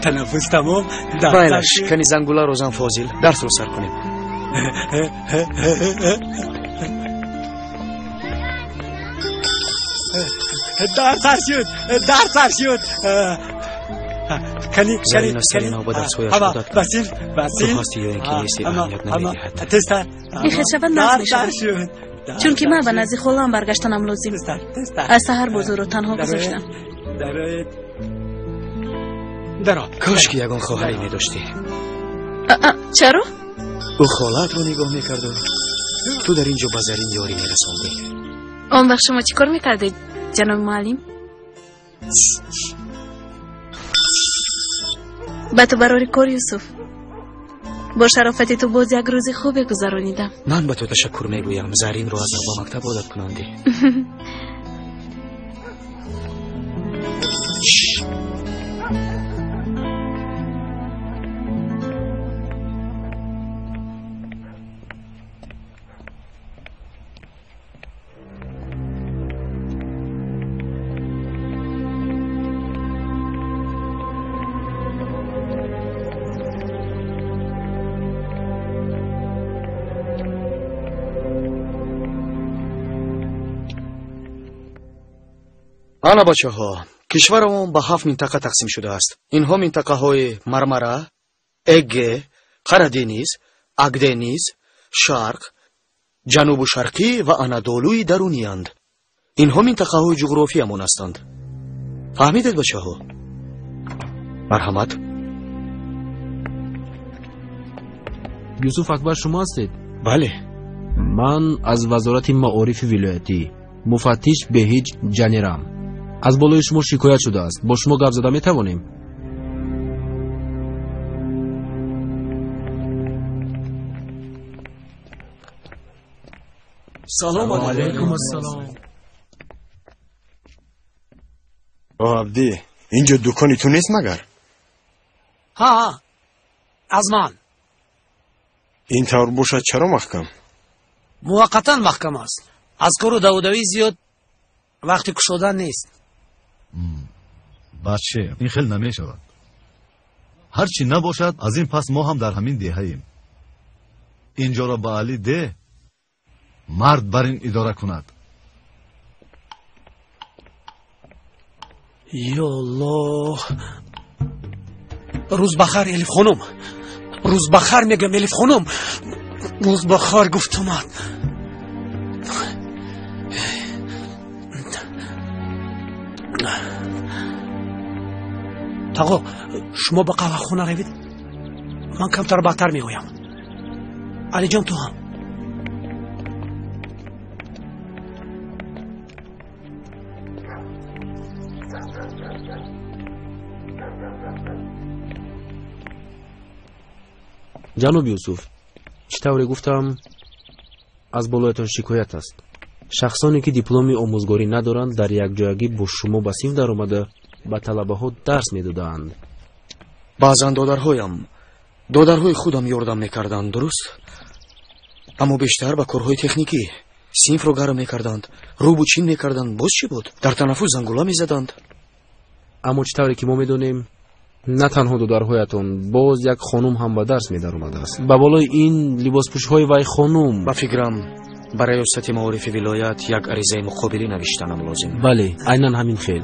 S: Танаффус тамом.
B: Майлаш, кани зангула розан Фозил, дарсро сар кунем.
S: Дар сар шуд, дар сар шуд. Кани, кани, кани.
B: Ба дарсҳояш одат кун.
S: Басил, басил.
B: Ту ҳастӣ ё ин ки нестӣ, аҳамият намедиҳад.
S: Тезтар.
G: Ин хел шавад, нағз мешавад, чунки ман ба назди холаам баргаштанам лозим. Аз саҳар бозорро танҳо гузоштам.
B: Кош ки ягон хоҳаре медоштӣ.
G: Чаро?
B: Ӯ холаатро нигоҳ мекарду ту дар ин ҷо ба Зарин ёрӣ мерасондӣ.
G: Он вақт шумо чӣ кор мекардед, ҷаноби муаллим? Ба ту барори кор, Юсуф. Бо шарофати ту боз як рӯзи хубе гузаронидам.
B: Ман ба ту ташаккур мегӯям, Заринро аз нав ба мактаб одат кунондӣ. Ана бачаҳо, кишварамон ба ҳафт минтақа тақсим шудааст. Инҳо минтақаҳои Мармара, Эге, Қарадениз, Агдениз, Шарқ, Ҷанубу Шарқӣ ва Анадолуи даруниянд. Инҳо минтақаҳои ҷуғрофиямон ҳастанд. Фаҳмидед, бачаҳо? Марҳамат.
J: Юсуф Акбар шумо ҳастед?
B: Бале.
J: Ман аз Вазорати маорифи вилоятӣ, муфаттиш Беҳиҷ Ҷанирам. Аз болои шумо шикоят шудааст. Бо шумо гап зада метавонем?
S: Салом алайкум. Ассалом.
M: О, Абдӣ, инҷо дукони ту нест магар?
C: Ҳа, аз ман.
M: Ин тавр бошад, чаро маҳкам?
C: Муваққатан маҳкам аст. Аз кору давудавӣ зиёд вақти кушодан нест.
U: Баче, ин хел намешавад. Ҳар чӣ набошад, аз ин пас мо ҳам дар ҳамин деҳаем. Инҷоро ба Алӣ де, мард бар ин идора кунад.
C: Ёллоҳ, рӯз бахайр, Элиф хонум. Рӯз бахайр мегӯям, Элиф хонум, рӯз бахайр гуфтумад. Тағо, шумо ба қаҳвахона равед, ман камтар баъдтар меоям. Алиҷон, ту ҳам.
J: Ҷаноб Юсуф, чӣ тавре гуфтам, аз болоятон шикоят аст. Шахсоне ки дипломи омӯзгорӣ надоранд, дар якҷоягӣ бо шумо ба синф даромада, ба талабаҳо дарс медодаанд.
B: Баъзан додарҳоям, додарҳои худам ёрдам мекарданд, дуруст? Аммо бештар ба корҳои техникӣ. Синфро гарм мекарданд, рӯбу чин мекарданд, боз чӣ буд? Дар танаффус зангула мезаданд.
J: Аммо чӣ тавре ки мо медонем, на танҳо додарҳоятон, боз як хонум ҳам ба дарс медаромадааст. Ба болои ин либоспӯшиҳои вай хонум.
B: Ба фикрам, ба раёсати маорифи вилоят як аризаи муқобилӣ навиштанам лозим.
J: Бале, айнан ҳамин хел.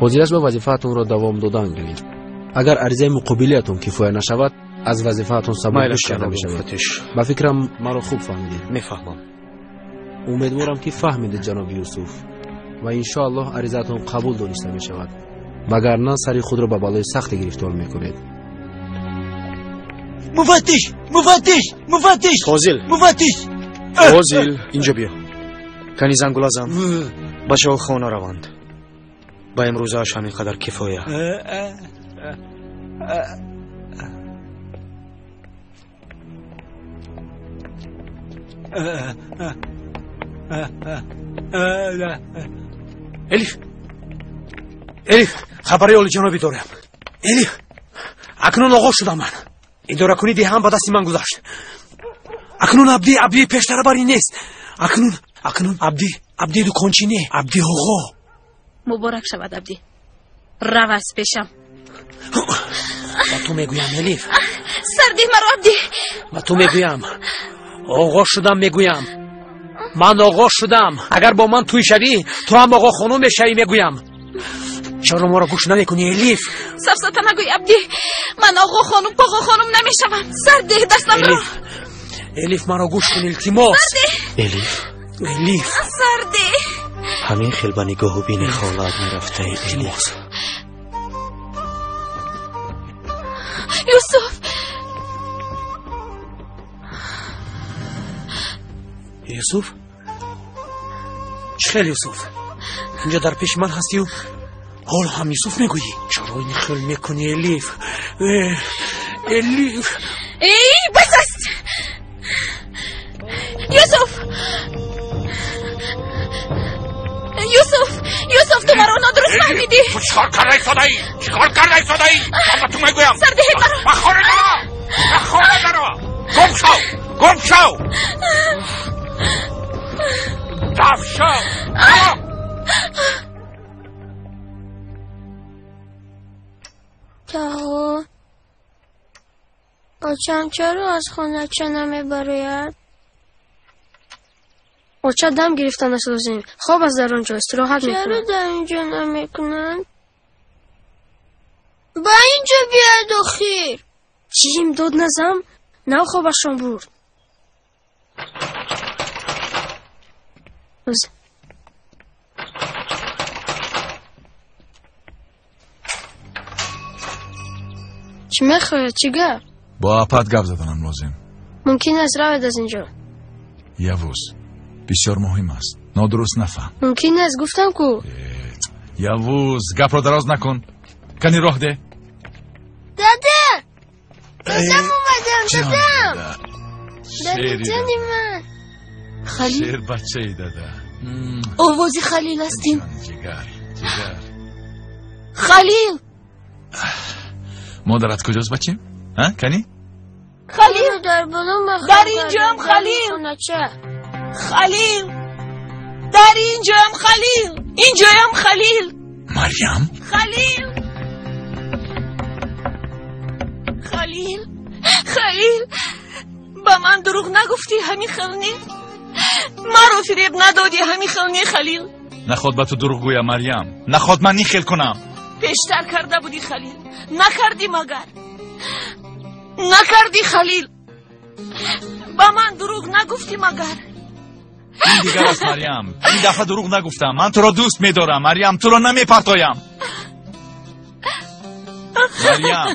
J: Ҳозираш ба вазифаатонро давом додан гиред. Агар аризаи муқобилиятон кифоя нашавад, аз вазифаатон сабукдӯш карда мешавед. Ба фикрам, маро хуб фаҳмидед.
B: Мефаҳмам.
J: Умедворам, ки фаҳмидед, ҷаноби Юсуф, ва иншоаллоҳ аризаатон қабул дониста мешавад. Вагарна сари худро ба балои сахте гирифтор мекунед.
S: Муфаттиш! Муфаттиш! Муфаттиш!
B: Фозил!
S: Муфаттиш!
B: Фозил, инҷо биё. Кани зангулазам. Бачаҳо хона раванд. Ба имрӯзааш ҳамин қадар кифоя.
S: Элиф! Элиф, хабари олиҷанобӣ дорам. Элиф, акнун оғоз шудам ман. Идоракунии деҳаам ба дасти ман гузашт. Акнун Абди, Абдии пештара бар ин нест. Акнун, акнун Абди, Абди дукончӣ не, Абди оғо.
G: Муборак шавад, Абди. Рав аз пешам.
S: Ба ту мегӯям, Элиф.
G: Сардиҳ маро, Абди.
S: Ба ту мегӯям. Оғоз шудам мегӯям. Ман оғоз шудам. Агар бо ман тӯй шавӣ, ту ҳам оғо хонум мешавӣ мегӯям. Чаро моро гӯш намекунӣ, Элиф?
G: Сафсата нагӯй, Абди. Ман оғо хонум, поғо хонум намешавам. Сардиҳ дастамро.
S: Элиф, Элиф, маро гӯш кун, илтимос.
G: Сардиҳ.
B: Элиф.
S: Элиф.
G: Сардиҳ.
B: Ҳамин хел ба нигоҳу бини холаат мерафтаи, Элиф.
G: Юсуф.
S: Юсуф? Чӣ хел Юсуф? Инҷо дар пеши ман ҳастию ҳол ҳам Юсуф мегӯӣ? Чаро ин хел мекунӣ, Элиф? Элиф!
G: Эй, бас аст! Юсуф! Юсуф! Юсуф, ту маро нодуруст фаҳмидӣ!
K: Ту чӣ кор карда истодаӣ? Чӣ кор карда истодаӣ? Ман ба ту мегӯям!
G: Сардиҳи маро!
K: Ба хона даро! Ба хона даро! Гум шав! Гум шав! Даф шав!
F: Тағо, очам чаро аз хонача намебарояд? Оча дам гирифтанаш лозим. Хоб аст дар он ҷо, истироҳат мекунад. Чаро дар ин ҷо намекунанд? Ба ин ҷо биёяд охир. Чим дод назам, нав хобашон бурд. Чӣ мехоҳед? Чӣ гап?
E: Бо апат гап заданам лозим.
F: Мумкин аст равед аз ин ҷо.
E: Явуз, бисёр муҳим аст. Нодуруст нафаҳм.
F: Мумкин аст, гуфтам ку.
E: Явуз, гапро дароз накун. Кани роҳ де.
F: Дада! Дадам омадам, дадам! Дадаҷони ман.
D: Халил.
E: Шер бачаи дада.
D: Овози Халил астин.
E: Ҷигар, ҷигар.
D: Халил!
E: Модарат куҷост, бачем? А, кани?
D: Халил!
F: Дар боло махӯр.
D: Дар инҷоам, Халил! Халил! Дар инҷоам, Халил! Инҷоям, Халил!
E: Марьям?
D: Халил! Халил! Халил! Ба ман дурӯғ нагуфтӣ, ҳамин хел не? Маро фиреб надодӣ, ҳамин хел не, Халил?
E: Наход ба ту дурӯғ гӯям, Марьям. Наход ман ин хел кунам.
D: Пештар карда будӣ, Халил. Накардӣ магар? Накардӣ, Халил. Ба ман дурӯғ нагуфтӣ магар?
E: Ин дигар аст, Марьям. Ин дафъа дурӯғ нагуфтам. Ман туро дӯст медорам, Марьям. Туро намепартоям. Марьям,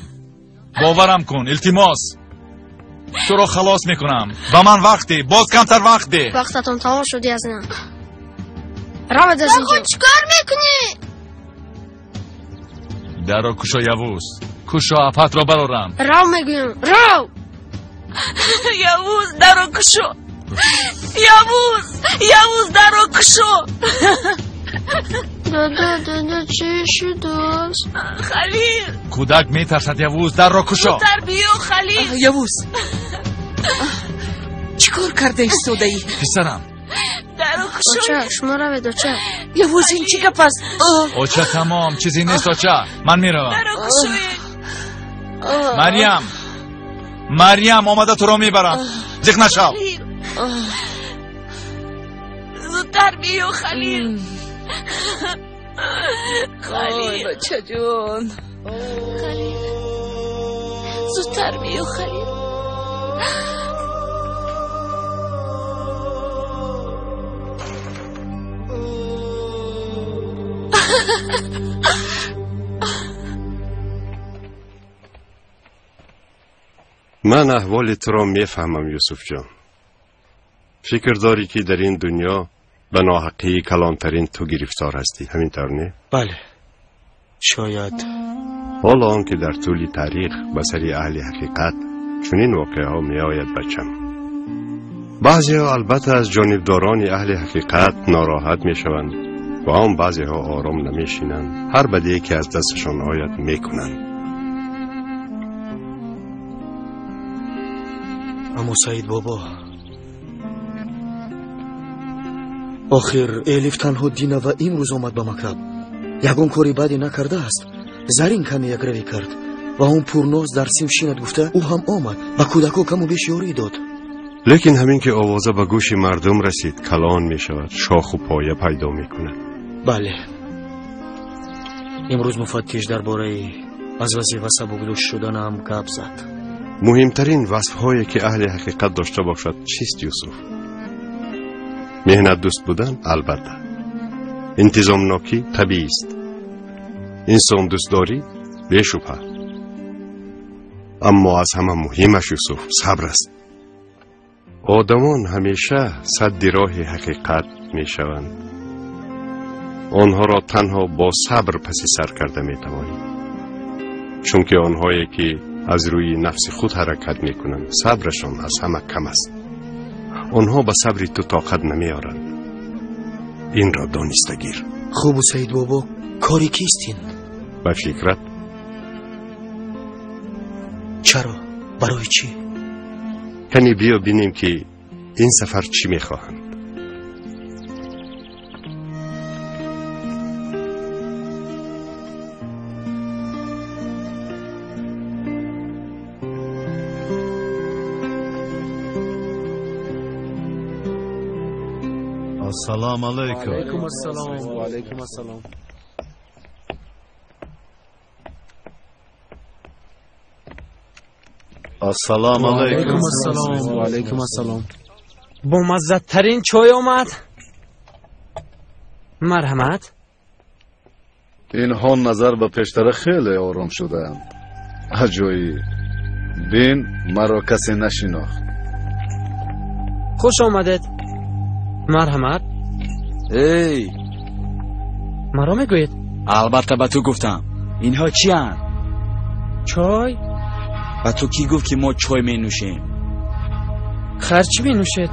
E: боварам кун, илтимос. Туро халос мекунам. Ба ман вақт деҳ, боз камтар вақт деҳ.
F: Вақтатон тамом шуд, язна. Равед аз инҷо. Чӣ кор мекунӣ?
E: Дарро кушо, Явуз. Кушо, апатро барорам.
F: Рав мегӯям, рав!
D: Явуз, дарро кушо. Явуз, Явуз, дарро кушо.
F: Дада, дада, чӣ шудааст?
D: Халил!
E: Кӯдак метарсад, Явуз, дарро кушо.
D: Зудтар биё, Халил.
H: Явуз.
L: кор карда истодаӣ?
E: Писарам.
D: Даро кушой.
F: Оча, шумо равед, оча.
L: Явоз, ин чӣ гап аст?
E: Оча, тамом, чизе нест, оча. Ман меравам.
D: Даро кушоед.
E: Марьям, Марьям, омада туро мебарам. Зиқ нашав.
D: Зудтар биё, Халил. Халил.
I: Бачаҷон.
D: Халил. Зудтар биё, Халил.
N: Ман аҳволи туро мефаҳмам, Юсуфҷон. Фикр дорӣ, ки дар ин дунё ба ноҳаққии калонтарин ту гирифтор ҳастӣ, ҳамин тавр не?
B: Бале, шояд.
N: Ҳоло он ки дар тӯли таърих ба сари аҳли ҳақиқат чунин воқеаҳо меояд, бачам. Баъзеҳо албатта аз ҷонибдорони аҳли ҳақиқат нороҳат мешаванд ва он баъзеҳо ором намешинанд, ҳар бадие ки аз дасташон ояд мекунанд.
B: Аммо, Саид бобо, охир Элиф танҳо дина ва имрӯз омад ба мактаб. Ягон кори баде накардааст. Зарин каме якравӣ кард ва он Пурноз дар синф шинад гуфта, ӯ ҳам омад, ба кӯдакҳо каму беш ёрӣ дод.
N: Лекин ҳамин ки овоза ба гӯши мардум расид, калон мешавад, шоху поя пайдо мекунад.
B: Бале, имрӯз муфаттиш дар бораи аз вазифа сабукдӯш шуданам гап зад.
N: Муҳимтарин васфҳое ки аҳли ҳақиқат дошта бошад чист, Юсуф? Меҳнатдӯст будан, албатта, интизомнокӣ табиист, инсондӯстдорӣ бешубҳа, аммо аз ҳама муҳимаш, Юсуф, сабр аст. Одамон ҳамеша садди роҳи ҳақиқат мешаванд. Онҳоро танҳо бо сабр паси сар карда метавонӣ, чунки онҳое ки аз рӯи нафси худ ҳаракат мекунанд, сабрашон аз ҳама кам аст. Онҳо ба сабри ту тоқат намеоранд. Инро дониста гир.
B: Хубу, Саид бобо, кори кист ин?
N: Ба фикрат.
B: Чаро? Барои чӣ?
N: Кани биё бинем, ки ин сафар чӣ мехоҳанд.
U: Ассалому алайкум.
J: Алайкум ассалом. Ва алайкум ассалом.
U: Ассалому алайкум.
J: Ассалом. Ва алайкум ассалом.
P: Бомаззаттарин чой омад. Марҳамат.
U: Инҳо назар ба пештара хеле ором шудаанд. Аҷоиб. Бин, маро касе нашинохт.
P: Хуш омадед. Марҳамат.
V: Эй!
P: Маро мегӯед?
V: Албатта, ба ту гуфтам. Инҳо чиянд?
P: Чой?
V: Ба ту кӣ гуфт, ки мо чой менӯшем?
P: Хар чӣ менӯшед?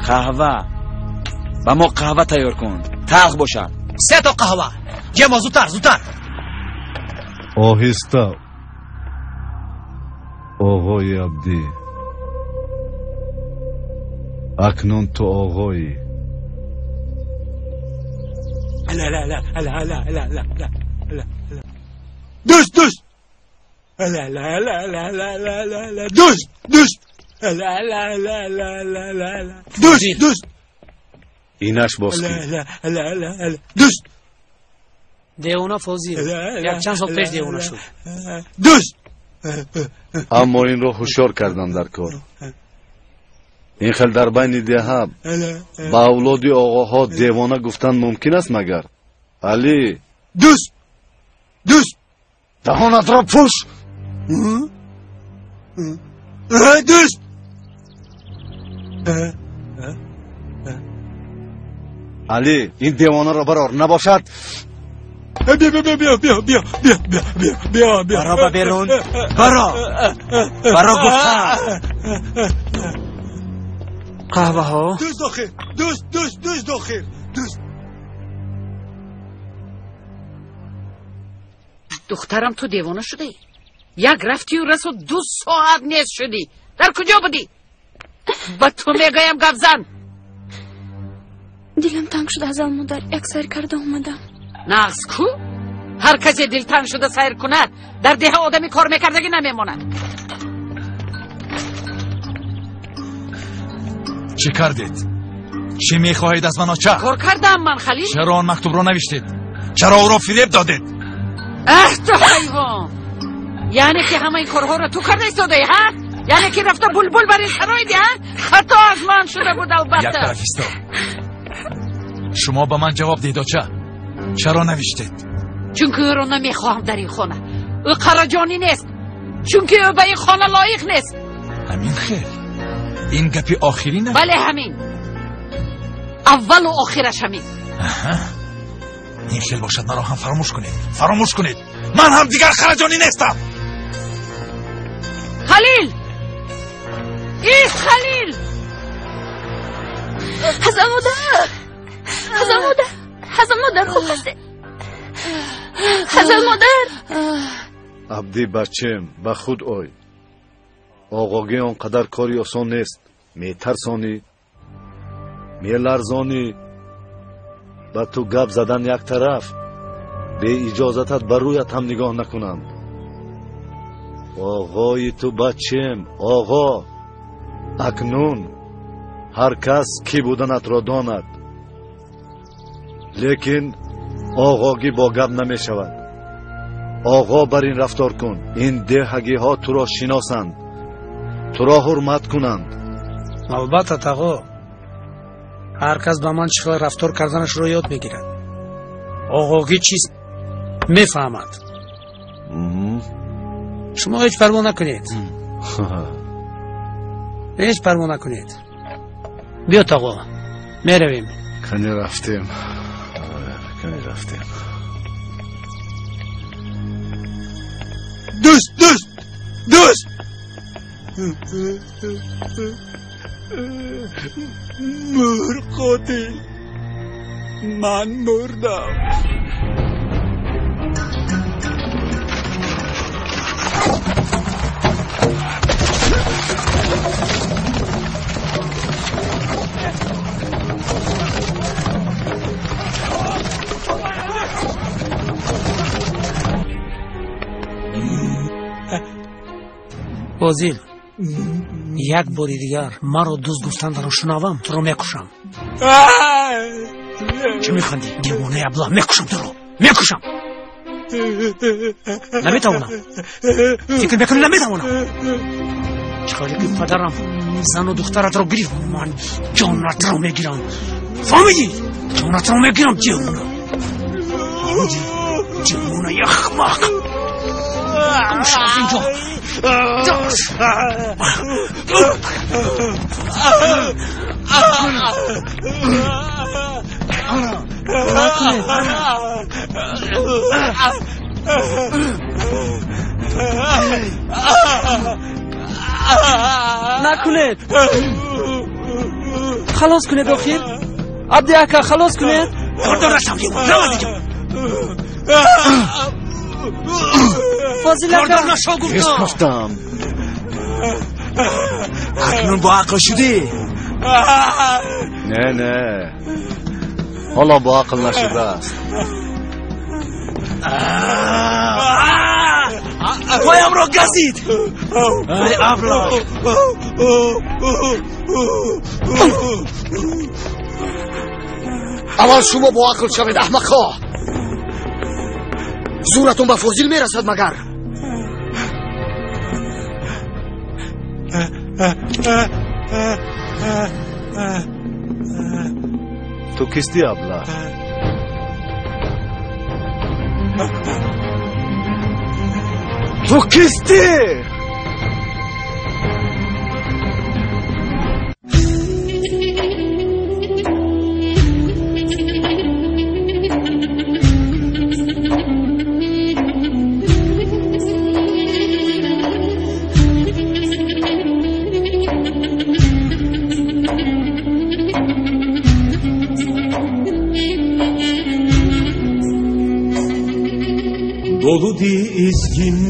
V: Қаҳва. Ба мо қаҳва тайёр кун. Талх бошад.
S: Се то қаҳва. Ҷемо, зудтар, зудтар.
U: Оҳиста, оғои Абдӣ. Акнун ту оғоӣ.
S: Ла ла ла ла ла ла ла ла ла. Дӯст, дӯст. Ла ла ла ла ла ла ла ла. Дӯст, дӯст. Ла ла ла ла ла ла ла. Дӯст, дӯст.
U: Инаш боз
S: Ла
U: кӣ?
S: ла ла ла ла. Дӯст.
P: Девона Фозил. Якчанд сол пеш девона шуд.
S: Дӯст.
U: Аммо инро ҳушёр кардам дар кор. Ин хел дар байни деҳа ба авлоди оғоҳо девона гуфтан мумкин аст магар? Алӣ!
S: Дӯст! Дӯст!
U: Даҳонатро пӯш!
S: Дӯст!
U: Алӣ, ин девонаро барор, набошад.
S: Биё, биё, биё, биё, биё, биё, биё, биё, биё, биё.
V: Баро ба берун. Баро. Баро гуфтам.
P: Қаҳваҳо.
S: Дӯст охир, дӯст, дӯст, дӯст охир, дӯст.
A: Духтарам, ту девона шудаӣ? Як рафтию расо 2 соат нест шудӣ. Дар куҷо будӣ? Ба ту мегӯям, гап зан.
T: Дилам танг шуда, Ҳазал модар, як сайр карда омадам.
A: Нағз ку? Ҳар касе дилтанг шуда сайр кунад, дар деҳа одами кор мекардагӣ намемонад.
E: Чӣ кардед? Чӣ мехоҳед аз ман, оча?
A: Кор кардам ман, Халил.
E: Чаро он мактубро навиштед? Чаро ӯро фиреб додед?
A: Аҳ, ту ҳайвон! Яъне ки ҳамаи корҳоро ту карда истодаӣ, ҳа? Яъне ки рафта булбул бар ин сароиди, ҳа? Хато аз ман шуда буд, албатта.
E: Як тараф исто. Шумо ба ман ҷавоб диҳед, оча. Чаро навиштед?
A: Чунки ӯро намехоҳам дар ин хона. Ӯ қараҷонӣ нест. Чунки ӯ ба ин хона лоиқ нест.
E: Ҳамин хел? Ин гапи охирин аст?
A: Бале, ҳамин. Аввалу охираш ҳамин.
E: Ин хел бошад, маро ҳам фаромӯш кунед. Фаромӯш кунед. Ман ҳам дигар хараҷонӣ нестам.
A: Халил! Ист, Халил!
T: Ҳазал модар! Ҳазал модар! Ҳазал модар, хуб ҳастед? Ҳазал модар!
U: Абдӣ бачем, ба худ ой. Оғогӣ он қадар кори осон нест. Метарсонӣ, меларзонӣ. Ба ту гап задан як тараф, беиҷозатат ба рӯят ҳам нигоҳ накунанд. Оғои ту бачем, оғо. Акнун ҳар кас кӣ буданатро донад. Лекин оғогӣ бо гап намешавад. Оғо бар ин рафтор кун. Ин деҳагиҳо туро шиносанд, туро ҳурмат кунанд.
C: Албатта, тағо. Ҳар кас ба ман чӣ хел рафтор карданашро ёд мегирад. Оғогӣ чист мефаҳмад. Шумо ҳеҷ парво накунед. Ҳеҷ парво накунед. Биё, тағо, меравем.
U: Кани рафтем, кани рафтем.
E: Дӯст, дӯст, дӯст! Мур қотил! Ман мурдам.
C: Фозил, як бори дигар маро дӯст гуфтандаро шунавам, туро мекушам. Чӣ механдӣ, девонаи абла? Мекушам туро, мекушам. Наметавонам. Фикр мекунӣ наметавонам? Чӣ хеле ки падарам зану духтаратро гирифт, ман ҷонатро мегирам. Фаҳмидӣ? Ҷонатро мегирам, девона. Фаҳмидӣ? Девонаи ахмақ. Гум шав аз инҷо.
P: Накунед, халос кунед. Охир, Абди ака, халос кунед.
C: Кордор нашав, девона, рав аз инҷо.
P: Фозил ака,
C: кордор нашав, гуфтам.
U: Гуфтам.
V: Акнун бо ақл шудӣ?
U: Не, не, ҳоло бо ақл нашудааст.
V: Поямро газид. Ай, абла!
B: Аввал шумо бо ақл шавед, аҳмақҳо. Зӯратон ба Фозил мерасад магар?
U: Ту кистӣ, абла? Ту кистӣ?
O: Dolu dizgin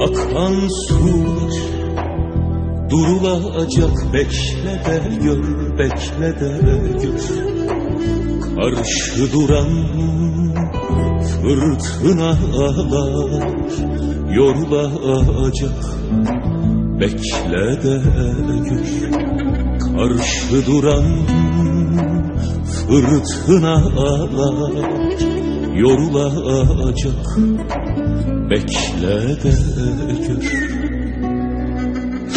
O: akan sular, Durulacak, bekle de gör, bekle de gör. Karşı duran fırtınalar yorulacak, bekle de gör. Karşı duran fırtınalar yorulacak, bekle de gör.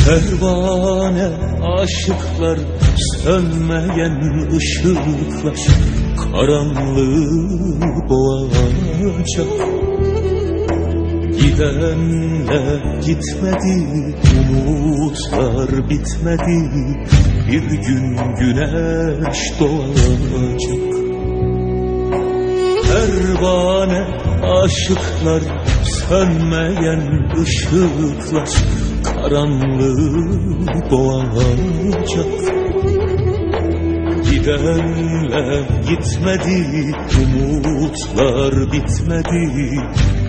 O: Pervane aşıklar, sönmeyen ışıklar karanlığı boğacak. Gidenler gitmedi, umutlar bitmedi, bir gün güneş doğacak. Pervane aşıklar, sönmeyen ışıklar karanlığı boğacak. Gidenler gitmedi, umutlar bitmedi,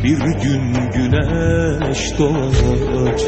O: bir gün güneş doğacak.